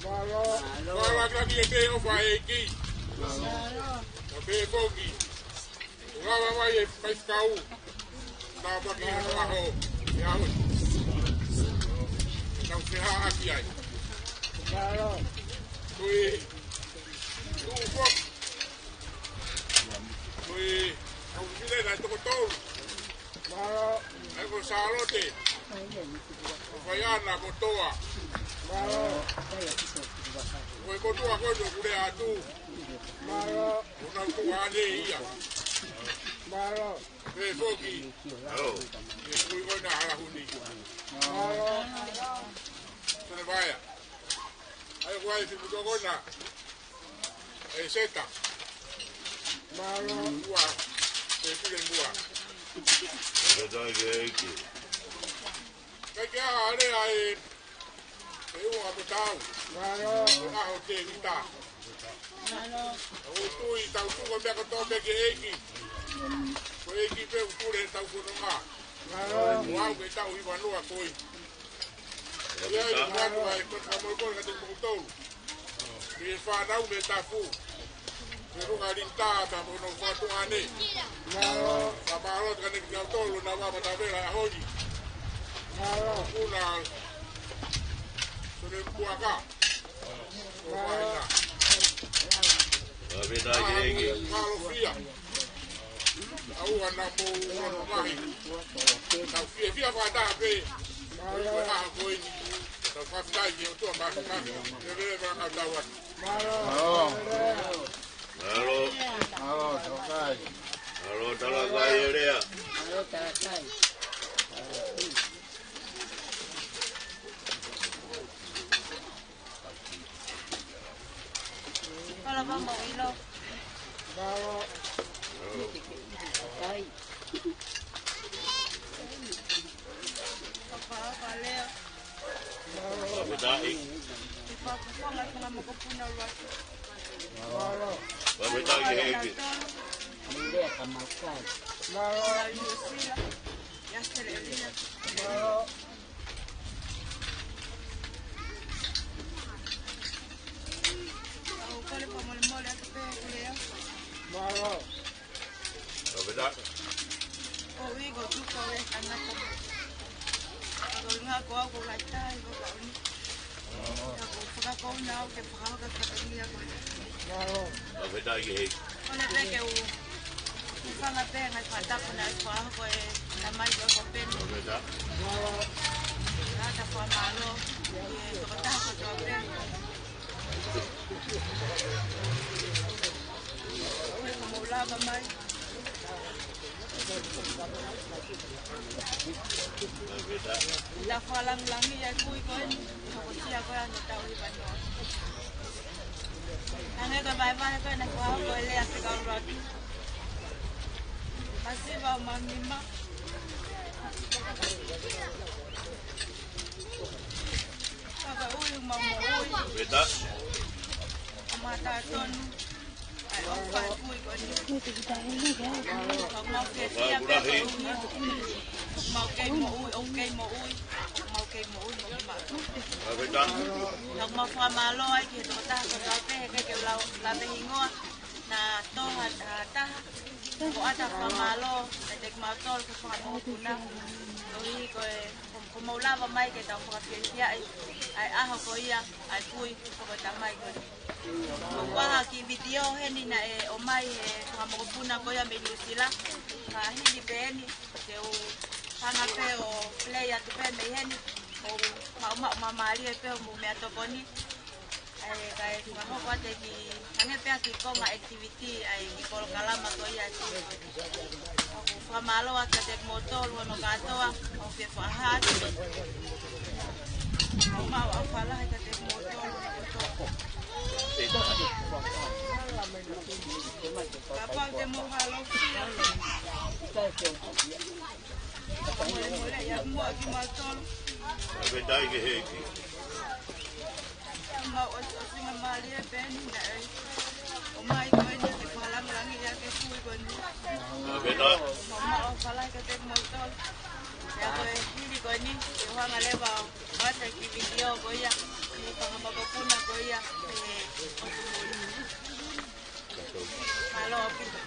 Fakalāngilangi e pē ʻofa ʻa e ʻEiki. Ka pehē foki. Lava mai e faifekau. Nau maki he ʻaho. ʻE ʻaho. Nau fehaʻaki ai. Ko e tuʻu foki. Ko e au file na toko tolu. ʻA ia ko Sālote. Ko Faiana ko Toa. Ko e motuʻa ko ē ʻoku lea atu. ʻOku nau tuʻu ane ia. Pehē foki. ʻE kui ko ē na Halahuni. Sone Vaea. ʻA ia ko e fiku toko na. ʻE Seta. Mua. ʻE Pile Mua. Seta ke ʻEiki. Kai ke aha lea e, e ua mo tau. Ko e ʻaho Tēvita. ʻOku tui tau tuku meʻa kotoa pē ki he ʻEiki. Ko e ʻEiki pē ʻoku pule ʻetau fononga. Ko au ke tau hiva noa ko ē. Ia i matu ai, ko e fakamolemole kiate kimoutolu. Ki he fānau mei Tafu. Ki he Lunga Linitā, pea mo hono fatuʻa ni. Fakamālō atu kiate kimoutolu, naʻa mou matavela he ʻaho ni. Kuna Sone Puaka. Ko Vaina. Mālō fia. ʻAua naʻa mou ʻalu mai. Tau fiefia fakataha pē. Ko e ʻaho ko eni. Tau fakafetaʻi ki he ʻOtua Māfimafi. Ke lele mai ʻa tau atu. Mālō. Mālō. Mālō, talakai. Mālō, talakai e lea. Kala vama o ilo. Papa, papa, lea. Papa, papa, ngai, ngai, mokopuna, ua. Papa, taki, heke. Lea, kamau, kai. Lea, Niu Sila. Ia, Australia. Au kole fakamolemole atu pē ʻoku lea. Mālō. Ka peta. Ko ui ko tuka o e tangata. Ko ringa ko au ko laitai ko ka ui. Ka ko fakakou nau ke fakahoko ka pengia ko. Mālō. Ka peta ki hei. Kole pē ke u. Ku fanga pē ngai fakatapu na e fakahoko e tamai ko ko peni. Ka peta. Ka ta fakamālō. Ia, tokotaha kotoa pē. Ui, ka mou lava mai. Ka peta. Ta fakalāngilangi ia kui ko eni. Ko sia ko ena tau i vanoa. Ange ka vaevae ko ena ko au ko e lea fika uluaki. Masiva o manima. Papa ui uma mo ui. Peta. Amata tonu. Ai, o fai kui ko ni. Mau ke fia pe ko ui. Mau kei mo ui, o kei mo ui. Mau kei mo ui, mo ma. Peta. Mau fakamālō ai ki he tokotaha kotoa pē, he ʻikai ke u lau, lave hingoa, naʻa tō ha, ha taha. Ko ʻata fakamālō kiate kimoutolu ko e fanga mokopuna. Koeʻuhi ko e, ko, ko hoʻomou lava mai ke tau fakafiefia ai ʻa e ʻaho ko ia ʻa e kui ko e tamai ko eni. Ko e kiʻi vitiō heni naʻe ʻomai he fanga mokopuna ko ia mei Nuʻusila. Ka hili pē eni, te u hanga pē ʻo play atu pē mei heni, ʻo maʻu, maʻu māmālie pē hoʻomou meʻatokoni. ʻA ia, kae fakahoko atu e kiʻi, hangē pē ha kiʻi konga activity, ʻa e kiʻi polokalama ko ia ʻa e kui. ʻOku fakamālō atu kiate kimoutolu hono kātoa, ʻoku ou fie fakahā atu. ʻOku mau ʻofa lahi kiate kimoutolu hono kātoa. Kapau te mou ʻaloʻofa. Mole, mole, ia mo kimautolu. Fakafetaʻi ki he ʻEiki. Mau ʻosi, ʻosi māmālie pē eni naʻe ʻomai ko eni ke fakalāngilangiʻi ʻaki e kui ko eni. Fakafetaʻi. Mau ʻofa lahi kiate kimoutolu. Pea ko e hili ko eni, te u hanga leva ʻo ʻoatu e kiʻi vitiō ko ia, ki he fanga mokopuna ko ia, ē, ʻo Tumuli. Mālō ʻaupito.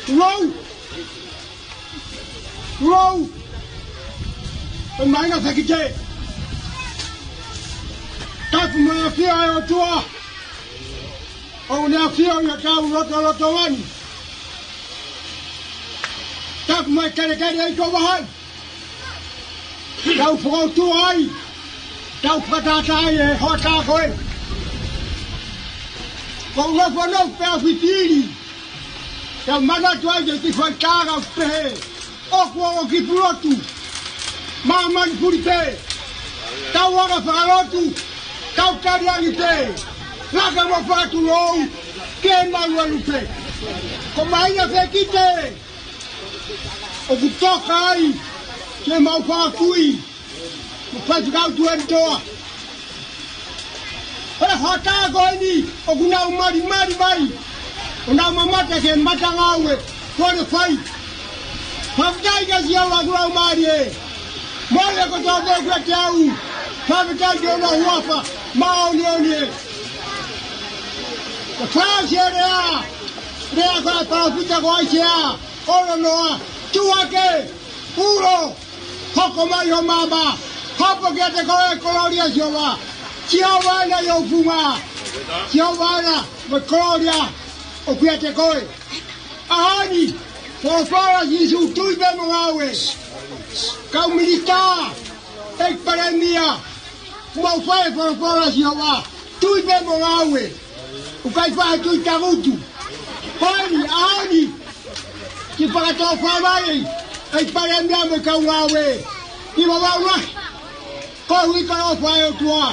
Tulou! Tulou! ʻE mai na fekite. Tapu mo e ʻafio ʻa e ʻOtua. ʻOku ne ʻafio ʻi hotau lotolotonga ni. Tapu mo e kelekele ʻa e ʻOtua ʻi Tonga ni. Tau fokoutua ai, tau fakatātā ai e hoʻatā ko ē. Ko u nofo nofo pē ʻa fitili. Tau manatu ai ke ki fai tāga pehē. ʻOku ʻoʻoki Pulotu. Māmani puli pē. Tau anga fakalotu. Tau tali angi pē. Ngaka mo fakatulou. Ke malu alu pē. Ko mai na fekite. ʻOku toka ai ke mau fakakui mo Faifekau Tuʻanetoa. Ko e hoʻatā ko eni ʻoku nau malimali mai, ʻo nau mamata ki he matangāue kuo ne fai. Fakafetaʻi kia Sihova ʻoku laumālie. Mo ia kotoa pē ʻoku ʻiate au, fakafetaʻi ki hono huafa māʻoniʻoni ē. Ko e fakaʻosi e lea, lea ko e palōfita ko ʻAisea, ʻo loloa, tuʻu hake, ulo, hoko mai ho maama, hopo kiate koe e kolōlia ʻo Sihova. Sihova ena ʻi ho funga. Sihova ena mo e kolōlia ʻoku ʻiate koe. ʻAho ni, folofola Sīsū, tui pē mo ngāue. Kau minisitā, ʻEiki Palēmia, mou fai e folofola Sihova, tui pē mo ngāue. ʻOku ʻikai fai ha tui tangutu. Ko eni, ʻaho ni, ke fakatōfā mai ʻEiki Palēmia mo e kau ngāue. Ki vavau lahi, koeʻuhi ko e ʻofa ʻa e ʻOtua.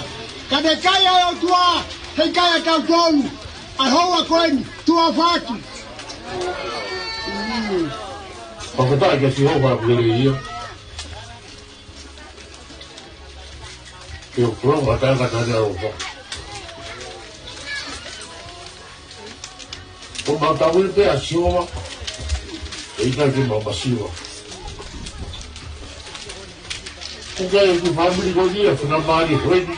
Ka ne kai ʻa e ʻOtua, heʻikai ʻa tautolu. ʻA e houa ko eni, tuʻa fatu. Fakafetaʻi kia Sihova ʻoku lelei ia. Ke o kula wa ta ka ta le o ko. Ko ma ta wi pe a siwa. E ita ke ma ma siwa. Ko ka e ki family ko ni a fina mari ko ni.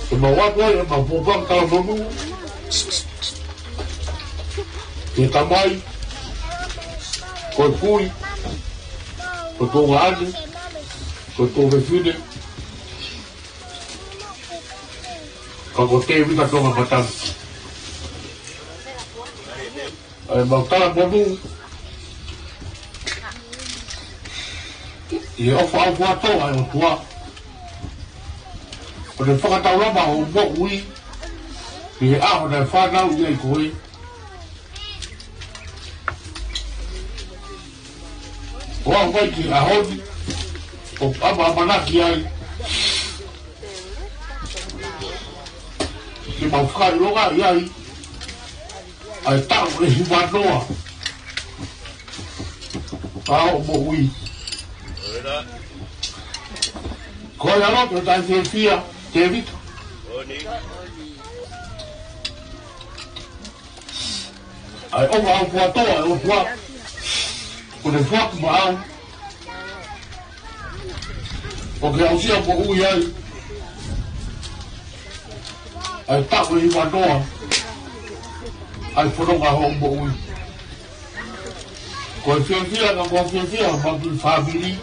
Ke ma wa ko e ma po pa ka mo mu. Ke tamai. Ko e kui. Ko tō ngāne, ko tō fefine, ka ko Tēvita Tonga Matangi. ʻA e mau tala monu, ʻi he ʻofa ʻoku ʻa e ʻOtua. ʻO ne fakataulama hoʻo moʻui, ʻi he ʻaho naʻe fānau ai koe. ʻO aʻu mai ki he ʻaho ni, ʻoku ʻamanaki ai ke mau fakaʻilongaʻi ai ʻa e taʻu ʻe hivanoa ʻa hoʻo moʻui. Ko e ʻaloʻofa ʻo e taʻu fiefia, Tēvita. ʻA e ʻofa ʻoku ʻa e ʻOtua, ʻoku ne foaki maʻau, ʻo ke aʻusia moʻui ai ʻa e taʻu ʻe hivanoa ʻa e fononga hoʻo moʻui. Ko e fiefia, ka ko e fiefia ʻa e fāmili.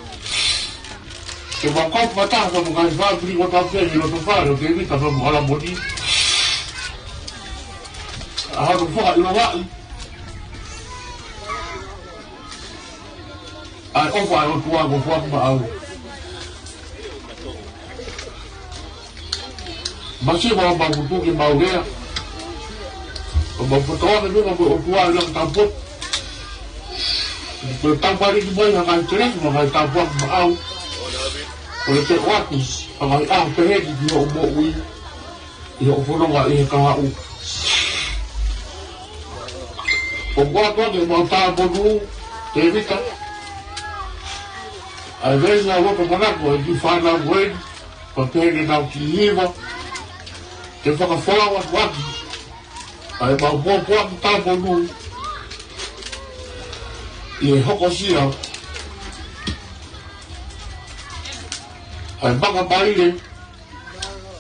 Ke ma kau fakataha mo e ngaahi fāmili kotoa pē ʻi loto fale ʻo Tēvita pea mo ʻAlamoni. ʻA hono fakaʻilongaʻi ʻa e ʻofa ʻa e ʻOtua kuo foaki maʻau. Masiva ʻo mau kutu ke mau lea. ʻO mau fakatoa ke mena mo e ʻOtua ʻi he langa tapu. Ko e taupaliki mai ha ngaahi kelesi mo e ngaahi tāpuaki maʻau. ʻO ne te ʻoatu ha ngaahi ʻaho pehē ni ki hoʻo moʻui. ʻI hoʻo fononga ʻi he kahaʻu. ʻOku ʻoatu ʻa e mau tala monu, Tēvita. ʻA e veesi ʻa e loto manako ʻa e kiʻi fānau ko eni, pea pehē ki he nau kiʻi hiva. Ke fakafalala atu ʻaki ʻa e mau pōpoaki tala monu ʻi he hokosia ʻa e Maka Maile,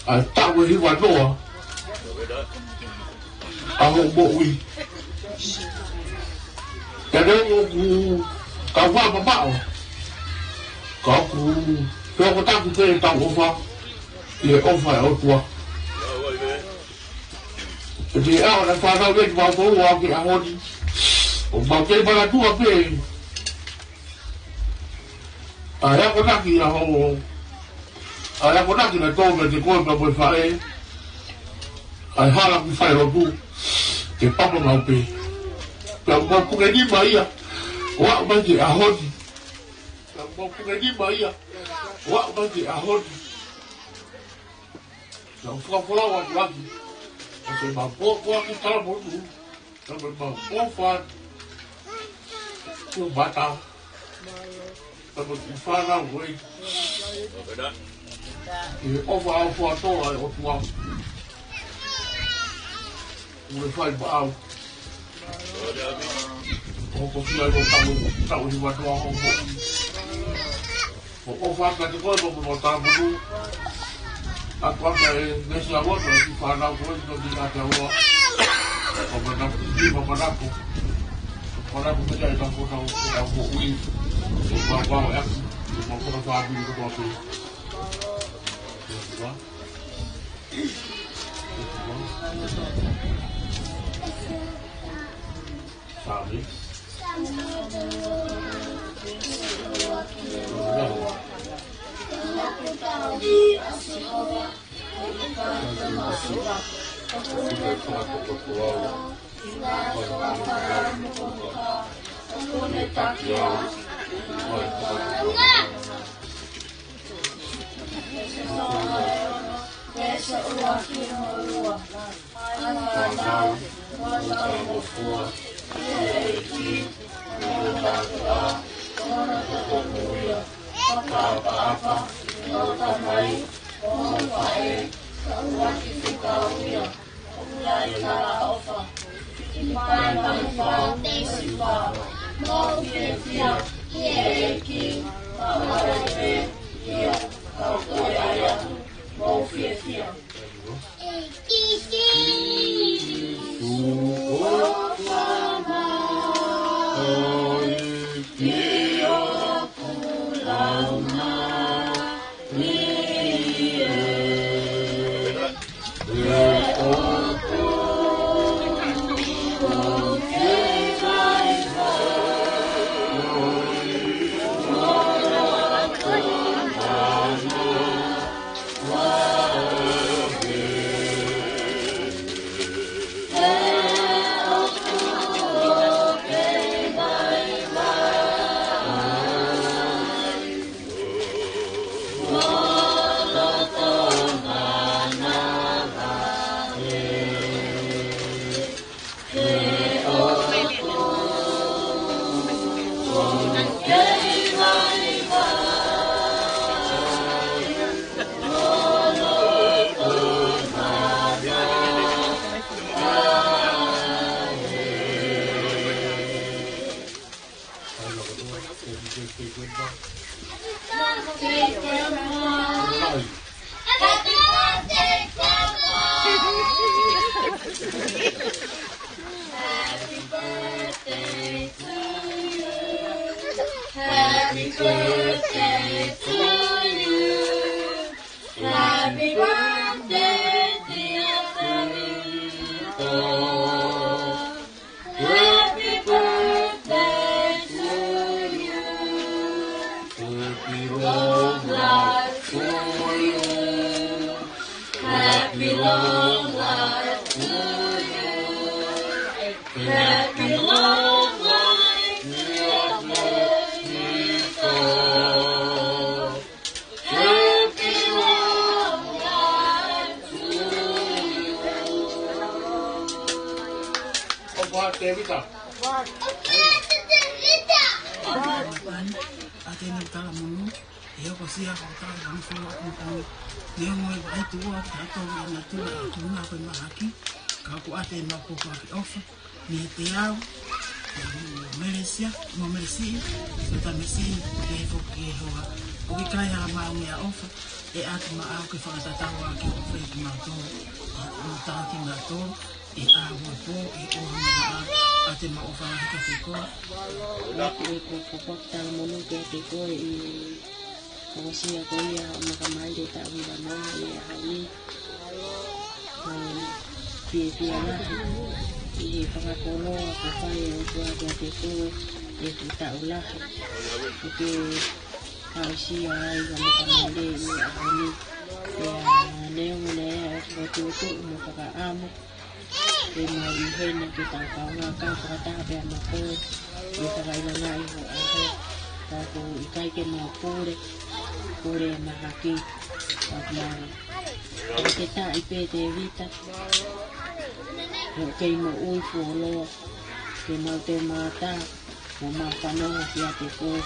ʻa e taʻu ʻe hivanoa ʻa hoʻo moʻui. Pea neongo ʻoku tau faʻa mamaʻo, ka ʻoku fehokotaki pē ʻetau ʻofa ʻi he ʻofa ʻa e ʻOtua. ʻE te ʻaho naʻe fānau ai kimautolu ʻo aʻu ki he ʻaho ni, ʻoku mau kei manatua pē ʻa e akonaki ʻa hoʻo, ʻa e akonaki naʻe tō meiate koe pea mo e faʻē, ʻa e hala ki falelotu, ke papa mau pē. Pea mau puke nima ia ʻo aʻu mai ki he ʻaho ni. Pea mau puke nima ia ʻo aʻu mai ki he ʻaho ni. Pea u fakafalala atu ʻaki ʻa e mau pōpoaki tala monu, pea mo e mau pōpoaki kuo mata. Pea ko e fānau ko ē, ʻi he ʻofa ʻa e ʻOtua, ʻa e ʻOtua, ʻoku ne fai maʻau. ʻOku ʻosi ʻi ai ʻo taʻu, taʻu hiva noa ʻo, ʻo, ʻo ʻofa kiate koe, ʻo mo tāpunu. ʻA ko ē ʻa e meesi ʻa e ʻOtua ki he fānau ko ē, ʻo ni ʻa te ua. ʻO manako, ni ʻo manako. Manako pē ia ʻi he tau ko tau, ko tau moʻui. ʻE pau pau e aku, ʻe pau pau fāmili ko tau pē. Sāme. ʻA te nau tala monu, ʻe hokosia ko tala monu fua ko tau. Neongo e vaʻe tuʻa, tato ia na tula, ko na ko e mahaki, ka ko ʻa te mau pōpoaki ʻofa, ni he te au, ia mo Melesia, mo Melesi, so ta mesi, ke he foki he hoa. ʻOku ʻikai ha maʻu meʻaʻofa, ʻe ʻatu maʻau ke fakatatau ʻaki ʻofa ʻi mautolu, ʻo tāki mautolu, ʻi he ʻaho mo e pō, ʻi he ʻofa mo e ʻaho, ʻa te mau ʻofa lahi kiate koe. Naʻa ku ʻe ko, ko, ko, tala monu kiate koe ʻi he hokosia ko ia ʻo e makamaile taʻu hiva noa ʻi he ʻaho ni. ʻO fiefia lahi ʻi he fakakoloa kuo fai ʻe he ʻOtua kiate koe ʻi he taʻu lahi. ʻOku ke aʻusia ai ʻa e makamaile ʻi he ʻaho ni. Pea neongo naʻe ʻi ai ʻa e fokotuʻutuʻu mo e fakaʻamu ke mau ʻi heni ke tau kaungā kau fakataha pea mo koe ʻi he fakaʻilonga ʻi ho ʻaho. Ka ʻoku ʻikai ke mau pule, pule ʻa e mahaki, ka ʻoku mau ʻoku ke taʻi pē Tēvita, ʻoku kei moʻui fuoloa, ke mau teu mata, mo mau fanongo kiate koe.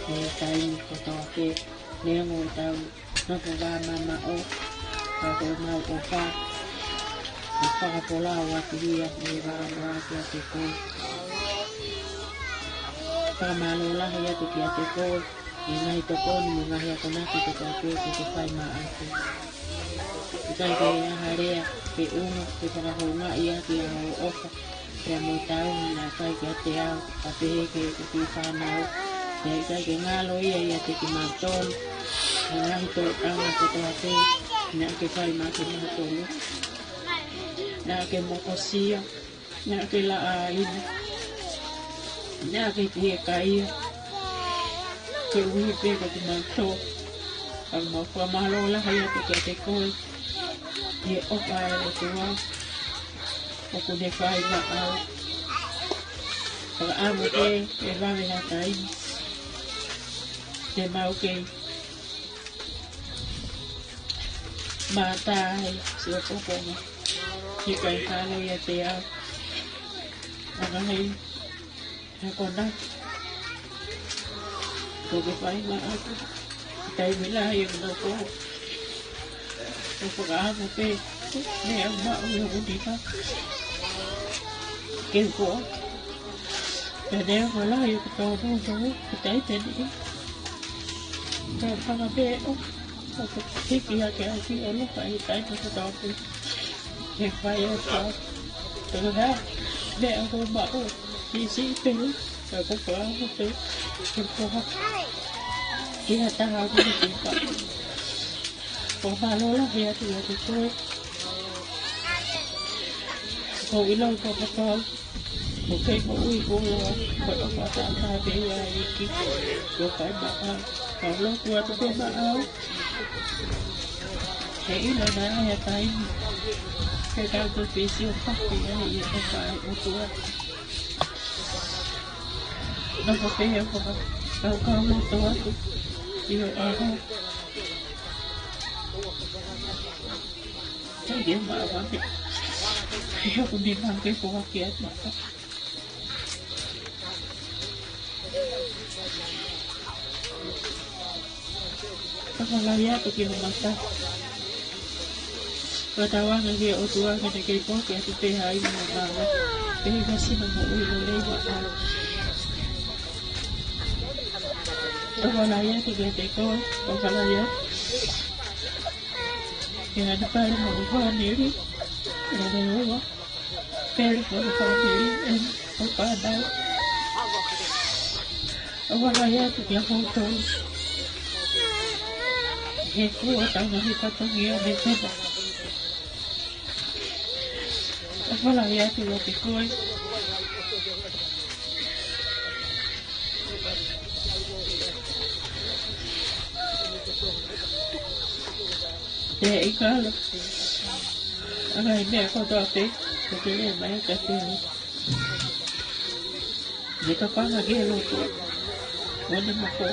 ʻi he taimi kotoa pē, neongo ʻetau nofo vāmamaʻo, ka ko ʻemau ʻofa, ʻoku fakapolau atu ia ʻi he vānoa kiate koe. Fakamālō lahi atu kiate koe, ʻi he ngaahi tokoni mo e ngaahi akonaki kotoa pē kuo ke fai maʻaku. ʻIkai ke ʻi ai ha lea pe ʻuhinga ke fakahoungaʻi ʻaki ʻa hoʻo ʻofa pea mo e taau naʻe fai kiate au, ka pehē ki heʻeku kiʻi fānau. Pea ʻikai ke ngalo ia ʻiate kimautolu, ʻa e ngaahi tōʻonga kotoa pē naʻa ke fai maʻa kimautolu. Naʻa ke mokosia, naʻa ke laʻā inu, naʻa ke fiekaia, koeʻuhi pē ko kimautolu. Ka ʻoku mau fakamālō lahi atu kiate koe, ʻi he ʻofa ʻa e ʻOtua ʻoku ne fai maʻau. Fakaʻamu pē ʻe vave ha taimi te mau kei mātā ai siʻo poponga. He ʻikai ngalo ʻiate au ʻa e ngaahi akonaki kuo ke fai maʻaku. Taimi lahi ʻeku nofo, ʻoku fakaʻamu pē ke u maʻu ʻi hoku nima ke u ko. Pea neongo lahi ʻeku tōnounou, ʻeku taiteni, ka ʻoku hanga pē ʻo, ʻo hiki hake ʻa e kiʻi ʻofa ʻi he taimi kotoa pē. He fai ʻo fai. Pea ko e hā e meʻa ʻoku ou maʻu, siʻisiʻi pē, ka ʻoku ou fakaʻamu pē ke u ko hake ki ha taha ʻoku ne kipa. Ko e mālō lahi atu kiate koe. ʻOku ou ʻilo ʻoku ou kei moʻui kuo loa, ko e ʻofa taʻengata pē ia ʻa e ʻEiki kuo fai maʻau. Ka ʻoku ou lotu atu pē maʻau, he ʻilo naʻe ʻi ai ha taimi te tau toki siʻi ʻofa pē ai ʻi he ʻofa ʻa e ʻOtua. Nofo pē ʻo fakakaukauloto atu ʻi ho ʻao. Kei ke maʻu ʻa e, he ʻoku ne maʻu ke foaki atu. Fakalahi atu ki ho mata. Fakatauange ki he ʻOtua ke ne kei foaki atu pē ha ivi mo e mālohi, pea mo ha sino moʻui lelei maʻau. Fakalahi atu kiate koe, fakalahi atu ki he ʻanepale mo e fāmili, ʻa e ʻOtua. Pele ko e fāmili ʻeni ʻo fānau. ʻOku ou fakalahi atu kiate kimoutolu, he kuo tau ngaahi fatongia mei fē pē. ʻOku ou fakalahi atu kiate koe. Pea ʻi he ngalo ʻa e ngaahi meʻa kotoa pē kuo ke lea mai kiate au, ne ka fanga ke loto ʻo ne mako.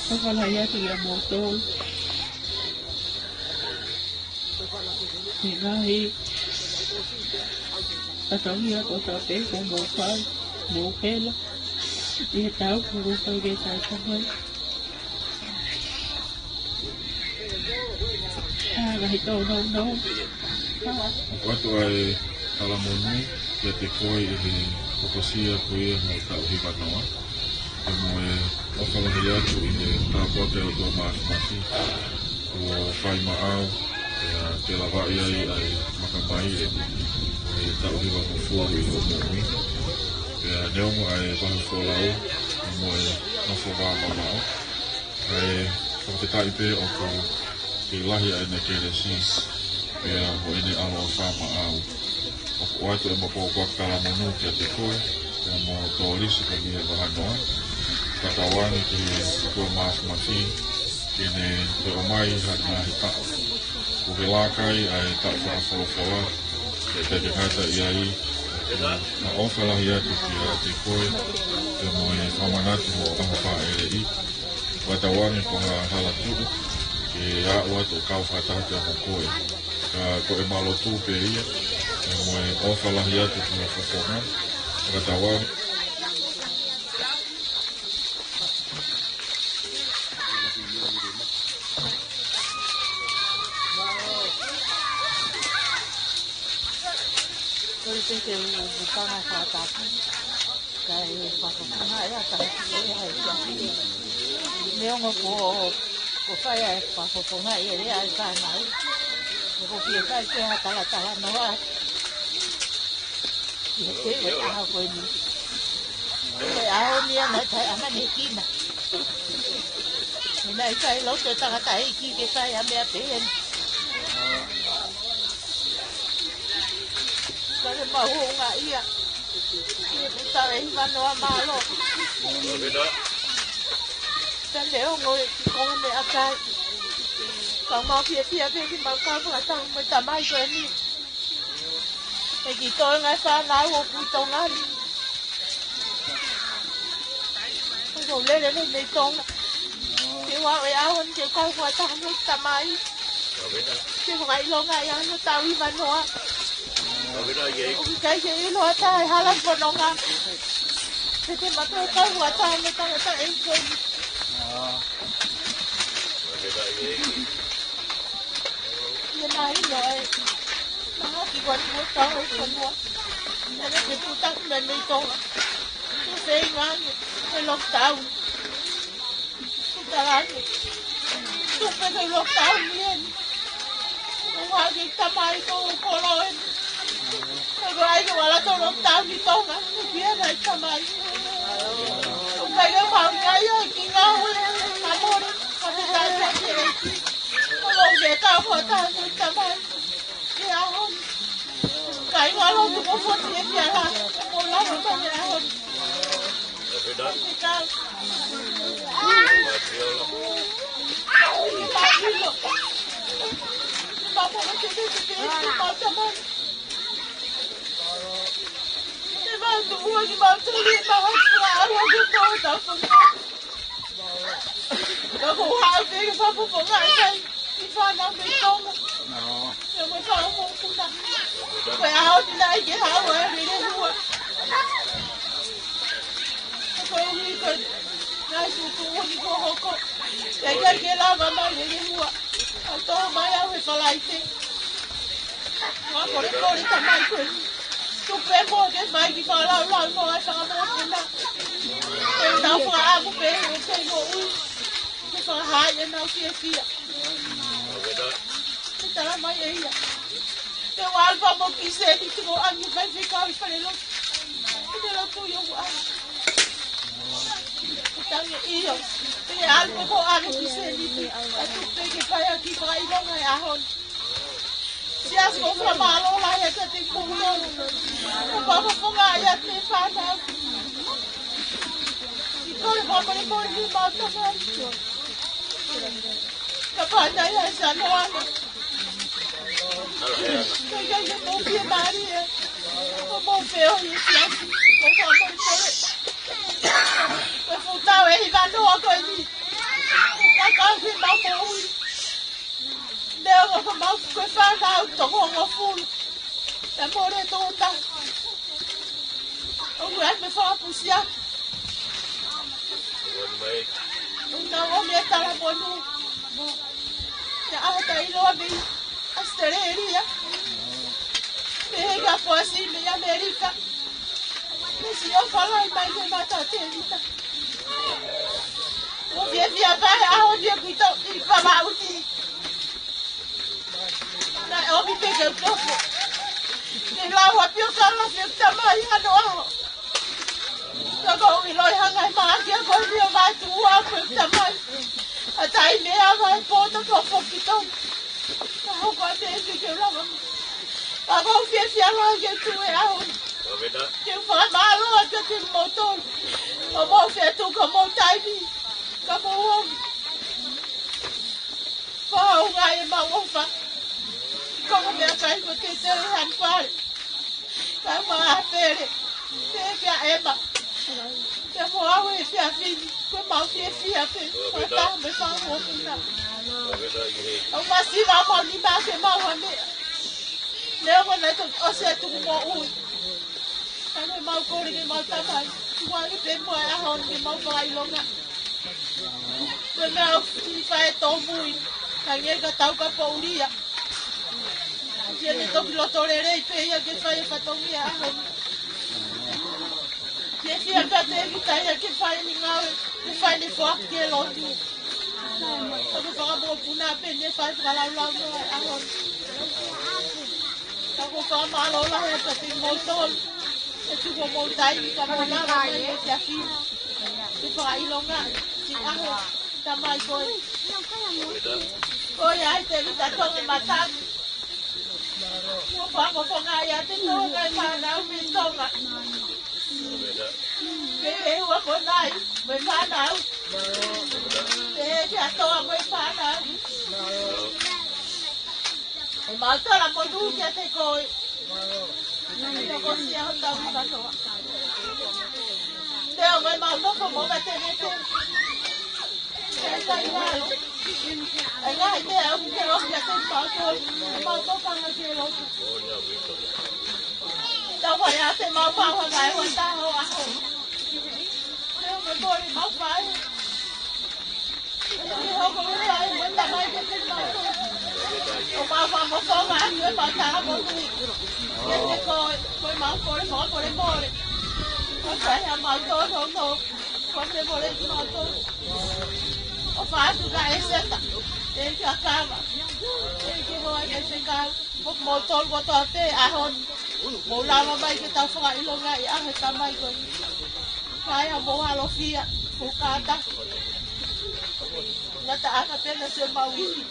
Fakalahi atu kiate kimoutolu, he ngaahi fatongia kotoa pē kuo mou fai, mou hela ʻi he taʻu kuo mou fai ke tai kamai. ʻA e ngaahi tōnounou. ʻOatu ʻa e talamonū kiate koe ʻi he hokosia ko ia ʻo e taʻu hiva noa. Pea mo e ʻofa lahi atu ʻi he tāpuaki ʻa e ʻOtua Māfimafi kuo fai maʻau, pea ke lavaʻi ai ʻa e makamaile ʻo e taʻu hivangofulu ʻi hoʻo moʻui. Pea neongo ʻa e vahefolau mo e nofo vāmamaʻo, kae fakafetaʻi pē ʻoku kei lahi ʻa ʻene kelesi pea mo ʻene ʻaloʻofa maʻau. ʻOku ʻoatu ʻema pōpoaki talamonū kiate koe, pea mo Tōlisi ko eni he vahe noa. Fakatauange ki he ʻOtua Māfimafi ke ne toe ʻomai ha ngaahi taʻu kuo ke laka ai ʻa e taʻu fakafolofola, ke te ke ngata ʻi ai, ʻOfa lahi atu kiate koe, pea mo e fakamanatu hoʻo ʻaho fāʻeleʻi. Fakatauange ko ha hala tuʻu ke aʻu atu ʻo kau fakataha pea mo koe. Ka ko ʻema lotu pē ia, pea mo e ʻofa lahi atu ki ho fofonga. Fakatauange. Kole pē ke u, u panga fakatapu. Kae fakafofonga ia, ka e hai kia. Neongo ko, ko fai ai fakafofonga ia, lea ai ka nau. Ko fie fai ke ha talatala noa. Ia ke ʻi he ʻaho ko eni. Ko e ʻaho ni ia naʻe taʻeʻamanaki kina. Naʻe ʻikai loto e tangataʻeiki ke fai ha meʻa pehē ni. Ka ke mahuʻinga ia. Ke puta e hiva noa mālō. Ka neongo e kiʻi konga meʻakai. Ka mau fiefia pē ke mau kau fakataha mo e tamai ko eni. ʻE ki toe ngaahi fānau ʻoku ʻi Tonga ni. ʻOku ou lele nei mei Tonga. Ke ua e ʻaho ni ke kau fakataha mo e tamai. Ke fakaʻilonga ai hono tau hiva noa. ʻOku ʻikai ke ʻilo ʻe ha taha e hala fononga. Ke te mato kau fakataha mo e tangataʻeiki ko eni. Ia naʻe ʻilo ai. Mahaki ko eni ko e tau e fonua. Naʻe ke putaki mai mei Tonga. Ke feinga ange ke lockdown. Ke tala ange. Tupe ke lockdown ni eni. Ko e hake tamai ko kolo eni. Ko e ai ke wala to lockdown ni Tonga. Ko e pia nai tamai. Ko e kai ke mau ngai ai ki ngāue. Ka mole. Ka te kai ke ke. Ko lo ke kau ko taha ko tamai. Ke ʻaho ni. Kai ngalo tu ko foti e ke ala. Ko la ko ka ke ʻaho ni. Ke kau. Ke mau ʻilo. Ke mau pono ke ke ke ke mau tamai. Ke mau tuʻu ke mau tuli mau hatu a awa ke mau tau fonga. Ka ko haʻu pē ke fakafofonga ai. ʻI fānau mei Tonga. Ia mo e fānau mokopuna. Ko e ʻaho ni naʻe ʻikai ke haʻu ai lele hua. Ko e ui ko e ngaahi sutu uni ko hoko. Ia ʻikai ke lava mai lele hua. ʻA tō mai au he Falaite. Ua kole kole tamai ko e. Tupe mo ke mai ki fakalaulau mo ai fakamokopuna. Ko e tau fakaʻamu pē, ʻo pē mo ui. Ke fakahā ia nau fiefia. Ke tala mai ʻe ia. Ke ua alfa mo ki se ni tuko angi fai fika ui fale lo. Ke te lo tu yo ua. Ke tangi io. Ke alfa mo angi ki se ni tu. A tu pe ke fai a ki fai lo ngai ahon. Siasi ko fula mālō la ia te te kulo. Ko fakafofonga ia te fana. I kole mo kole mo ni mau tamai. Ka pana ia sa noana. Ka ia ia mo pia mari e. Ko mo feo i siasi. Ko fakamolemole. Ko futau e hiva noa ko eni. Ka kau ki mau mo ui. Leo ka ka mau ko e fānau toko hongofulu. Te mole tō ta. ʻOku ʻi ai me fakapusia. ʻOku nau ʻomi e tala monu. Ia ʻaho ta ʻiloa mei ʻAositelēlia. Mei he ka poasi mei ʻAmelika. Mei si o falai mai ke mata te vita. ʻO fiefia pale ʻaho ni ʻoku ʻi tau ʻi Pamauti. Naʻe ʻomi pē ke u tofo. Ke lau ha pio kala pio tamai hano ʻaho. Ka ko u ʻiloʻi hanga ʻe Maʻake ko e pio mātuʻa ko e tamai. ʻA tai mea vai pō ta ko foki tau. Ka hoko atu e pē ke u lava mai. Ka ko u fiefia lahi ke u tuʻu he ʻaho ni. Ke u fakamālō atu kiate kimoutolu. ʻO mou fetuku mo taimi. Ka mou ō. Fakaʻaonga ʻemau ʻofa. Ko e meʻakai ko e tetele han fale. Kae ʻumaʻā Pele, pehē kia ʻEma, pea mo au he efiafi ni, ko ʻemau fiefia pē, fakataha mo e fanga mokopuna. ʻOku masiva homau nima ke mau ha meʻa. Neongo naʻe toki ʻosi e tuku moʻui, ka naʻa mau kole ki heʻemau Tamai, tuku ange pē muʻa e ʻaho ni ke mau fakaʻilonga. Ko e meʻa ʻoku fai e tōmui, ka ngali ka tau ka poulia. Ke ne toki loto lelei pē ia ke fai e fatongia ʻaho ni. Ke fia ka te kita ia ke fai ni ngāue, ke fai ni foaki ki he lotu. Ka ko e fanga mokopuna pē ne fai fakalaulau noa e ʻaho ni. Ka ko e fakamālō lahi atu kiate kimoutolu. ʻE tuku homou taimi ka mou lava mai he efiafi ni ke fakaʻilonga siʻi ʻaho, Tamai, ko e, ko ia ai te kita Tonga Mataku. Mo fakafofongaʻi ʻa e Tonga e fānau mei Tonga. Ke ʻEua ko Nai mo e fānau. Ke ʻEiki ʻa Toa mo e fānau. ʻEmau talamonū kiate koe. Naʻa ko sia hotau katoa. Te o mai mau nofo mo ka te vete. E kai ngalo. E ngaahi te au ke loki ʻa te mau tō, mau tō panga ke loki. Tau fai ʻa te mau pau ha ngai ua taho ʻaho. Te o mai mori mau fai. Te o mai mori ai mo ta mai ke te mau tō. ʻO mau fa mo tō mai atu e mau talamonū. Ke te ko, ko e mau kole, mau kole mole. Ko e kai ha mau tō, tō, tō. Ko te mole ki mau tō. ʻO fatu ka e seta. Te ke akava. Te ke hoa ke se kau. Mo, mo tolu kotoa pē ʻaho ni. Mou lava mai ke tau fakaʻilongaʻi ʻa e Tamai ko eni. Kae ʻa mou halofia, mou kātaki. Ngata ʻaka pē na se mau ihi.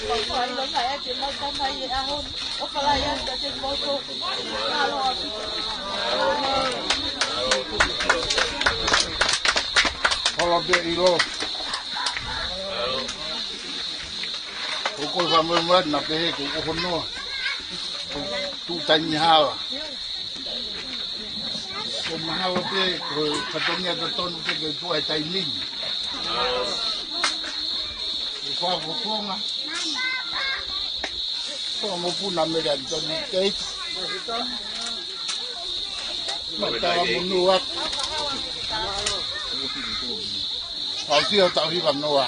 Mou fakaʻilongaʻi ʻa e mau Tamai he ʻaho ni. ʻOfa lahi atu kiate kimoutolu. Mālō ʻaupito. Holo pē ʻilo. ʻOku ou fakamolemole atu naʻa pehē ko e ʻohonoa. Tuʻu taimi hala. Ko mahalo pē ko e fatongia totonu pē ke tuʻu ai taimi ni. Ko e fakafofonga. Ko e mokopuna Mele Anitoni Teiti. Mau talamonū atu. Mau sio tau hiva noa.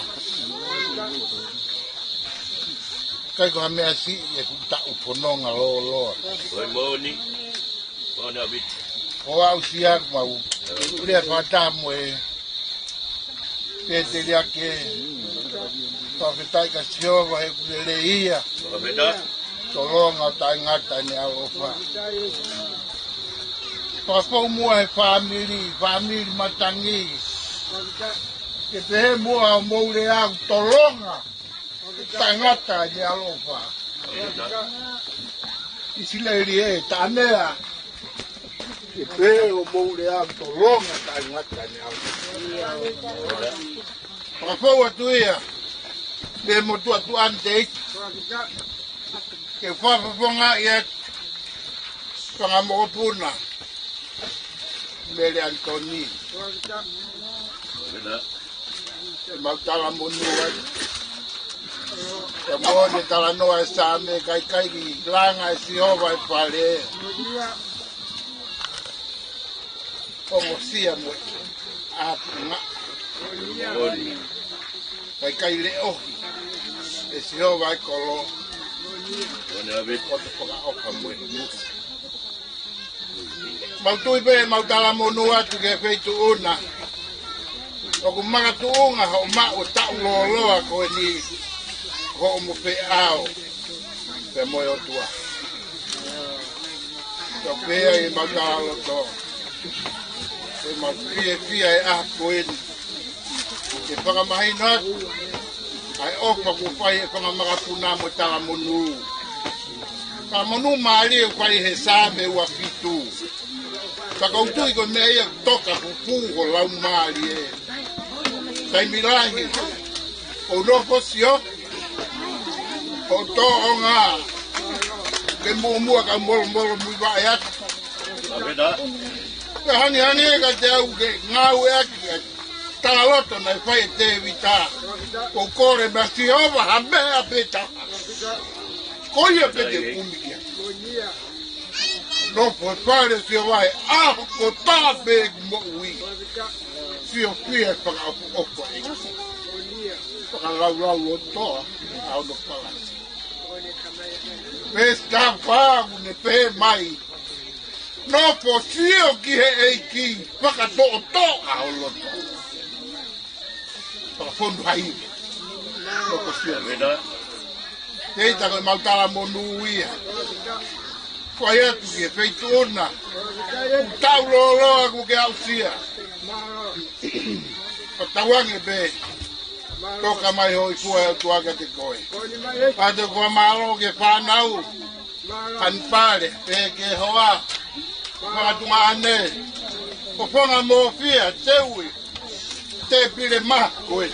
ʻIkai ko ha meʻa siʻi e fuʻu taʻu fononga lōloa. Ko e moʻoni. Moʻoni ʻaupito. Ko au sia mau lea fakataha mo e pēteliake. Fakafetaʻi kia Sihova he ʻoku lelei ia. Fakafetaʻi. Tolonga ʻo taʻengata ʻene ʻaloʻofa. Fakafou muʻa he fāmili, fāmili matangi. Ke pehē muʻa homou lea ʻoku tolonga. Taʻengata ʻene ʻaloʻofa. ʻIsileli ē, taʻanea. Ke pehē homou lea ʻoku tolonga taʻengata ʻene ʻaloʻofa. Fakafou atu ia. Pea mo tuʻa tuʻa ante. Ke fakafofongaʻi atu. Fanga mokopuna. Mele Anitoni. Mau talamonū atu. Pea mo ʻene talanoa e Saame, ʻikai ke langa ʻe Sihova e fale. Ongosia mo e ʻatunga. ʻIkai ke leʻohi ʻe Sihova e kolo. Ko e fakaʻofa mo e musi. Mau tui pē, mau talamonū atu ki he feituʻu na. ʻOku makatuʻunga hoʻo maʻu e taʻu lōloa ko eni, hoʻomo feʻao pea mo e ʻOtua. Tau pehē ai ʻemau talaloto, ʻemau fiefia he ʻaho ko eni. Ke fakamahino atu ʻa e ʻofa kuo fai ʻe he fanga makapuna mo e talamonū. Talamonū mālie ʻoku fai he Saame ua fitu. Ka ʻoku ou tui ko e meʻa ia ʻoku toka pupū ho laumālie. Taimi lahi ʻoku ou nofo ʻo sio, ʻoku ou tōʻonga ke muʻomuʻa ka molomolo muivaʻe atu. Pea hangehangē kiate au ke ngāueʻaki ʻa e talaloto naʻe fai ʻe Tēvita. Ko e kole maʻa Sihova ha meʻa pē taha. Ko ia pē te u kumi ki ai. Nofo he fale ʻo Sihova he ʻaho kotoa pē ʻeku moʻui. Fiefia he fakaʻofoʻofa ʻa e ʻEiki. Fakalaulau ʻo toa ʻa hono palasi. Pea tafa ʻoku ne pehē mai, nofo sio ki he ʻEiki, fakatoʻotoʻa ho loto. Fakafonu hai. Nofo sio. Tei ta ko e mau talamonū ia. Fai atu ki he feituʻu na. Tau lōloa kuo ke aʻusia. Ko tauange pē. Toka mai hōifua ʻa e ʻOtua kiate koe. Pea te koa mālō ki he fānau. Hanipale, pehē ki he hoa. Fanga tuongaʻane. Fofonga mo e fia, Teui. Tēpile ma, koe.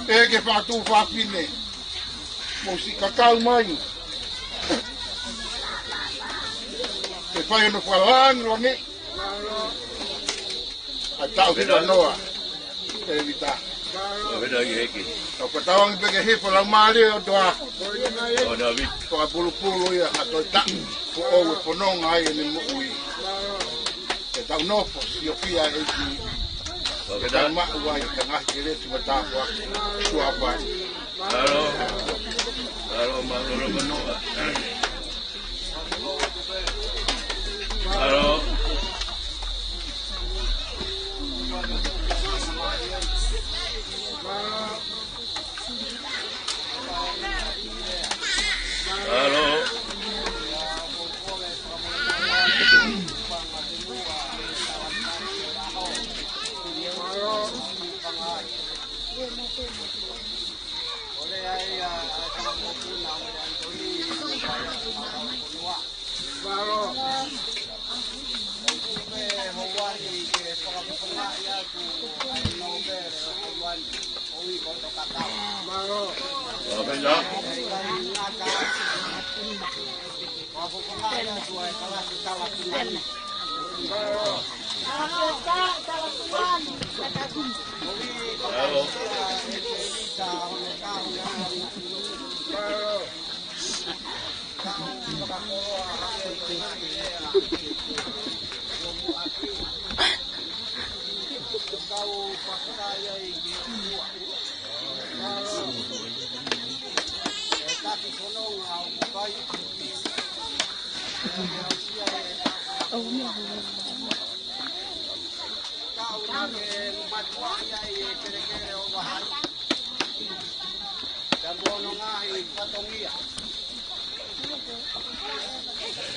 Pehē ki he fanga tuofāfine. Mou siʻi kakau mai. Ke fai hono fakalāngilangiʻi ʻa e taʻu hiva noa. Tēvita. Tau fakatauange pē ke hifo lau mālie ʻOtua. Fakapulupulu ia ha toe taʻu foʻou ʻe fononga ai ʻene moʻui. Ke tau nofo sio ki he ʻEiki. Ke tau maʻu ai ʻa e ngaahi kelesi mo e tāpuaki. Suafa. Alo. Alo, mālō, mālō, mālō. Alo. Alo.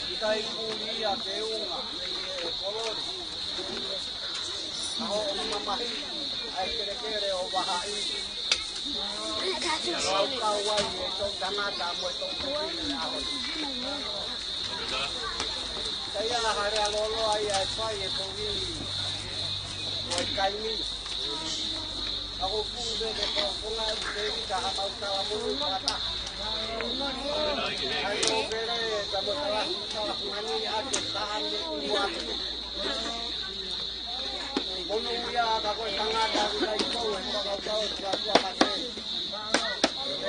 ʻIkai puli ia ke unga, ʻe kolori. Ka hoʻo mamahi ʻa e kelekele ʻo Vahaʻi. Kau ai e tau tangata mo e tau tangata. Ka ia la hare a lolo ai ʻa e fai e tongi. Mo e kaimi. Ka ko pulu de de ko ko nga e te i ka ha mau tala mo ni kata. Ai o pere ka mo tala tala mani a ke sa ane ua. Mo no ia ka ko e tangata ki ai ko e ka ka ka ka ka ka.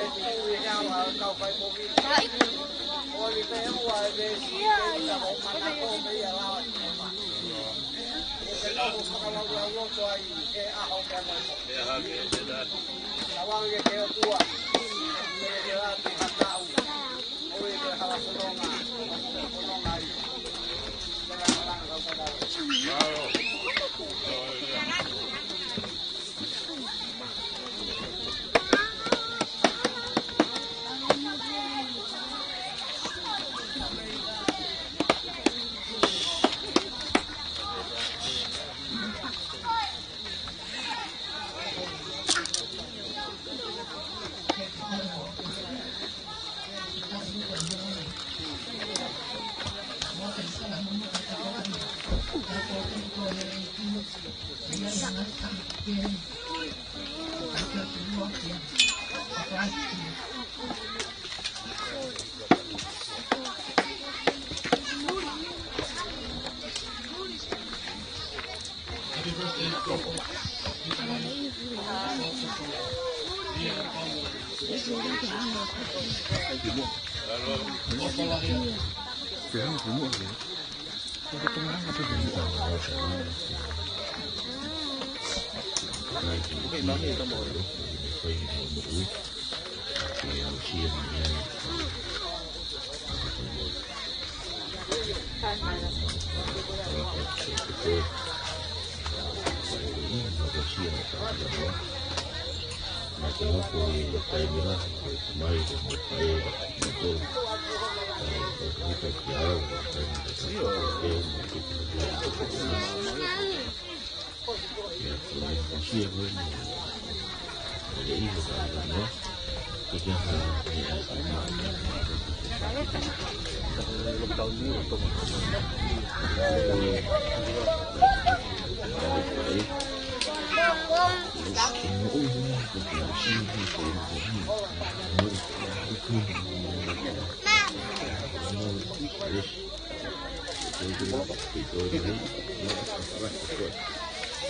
E tu i he awa ka fai mo ki. O ni pe ua e pe si pe ka ko mana ko pe ia la.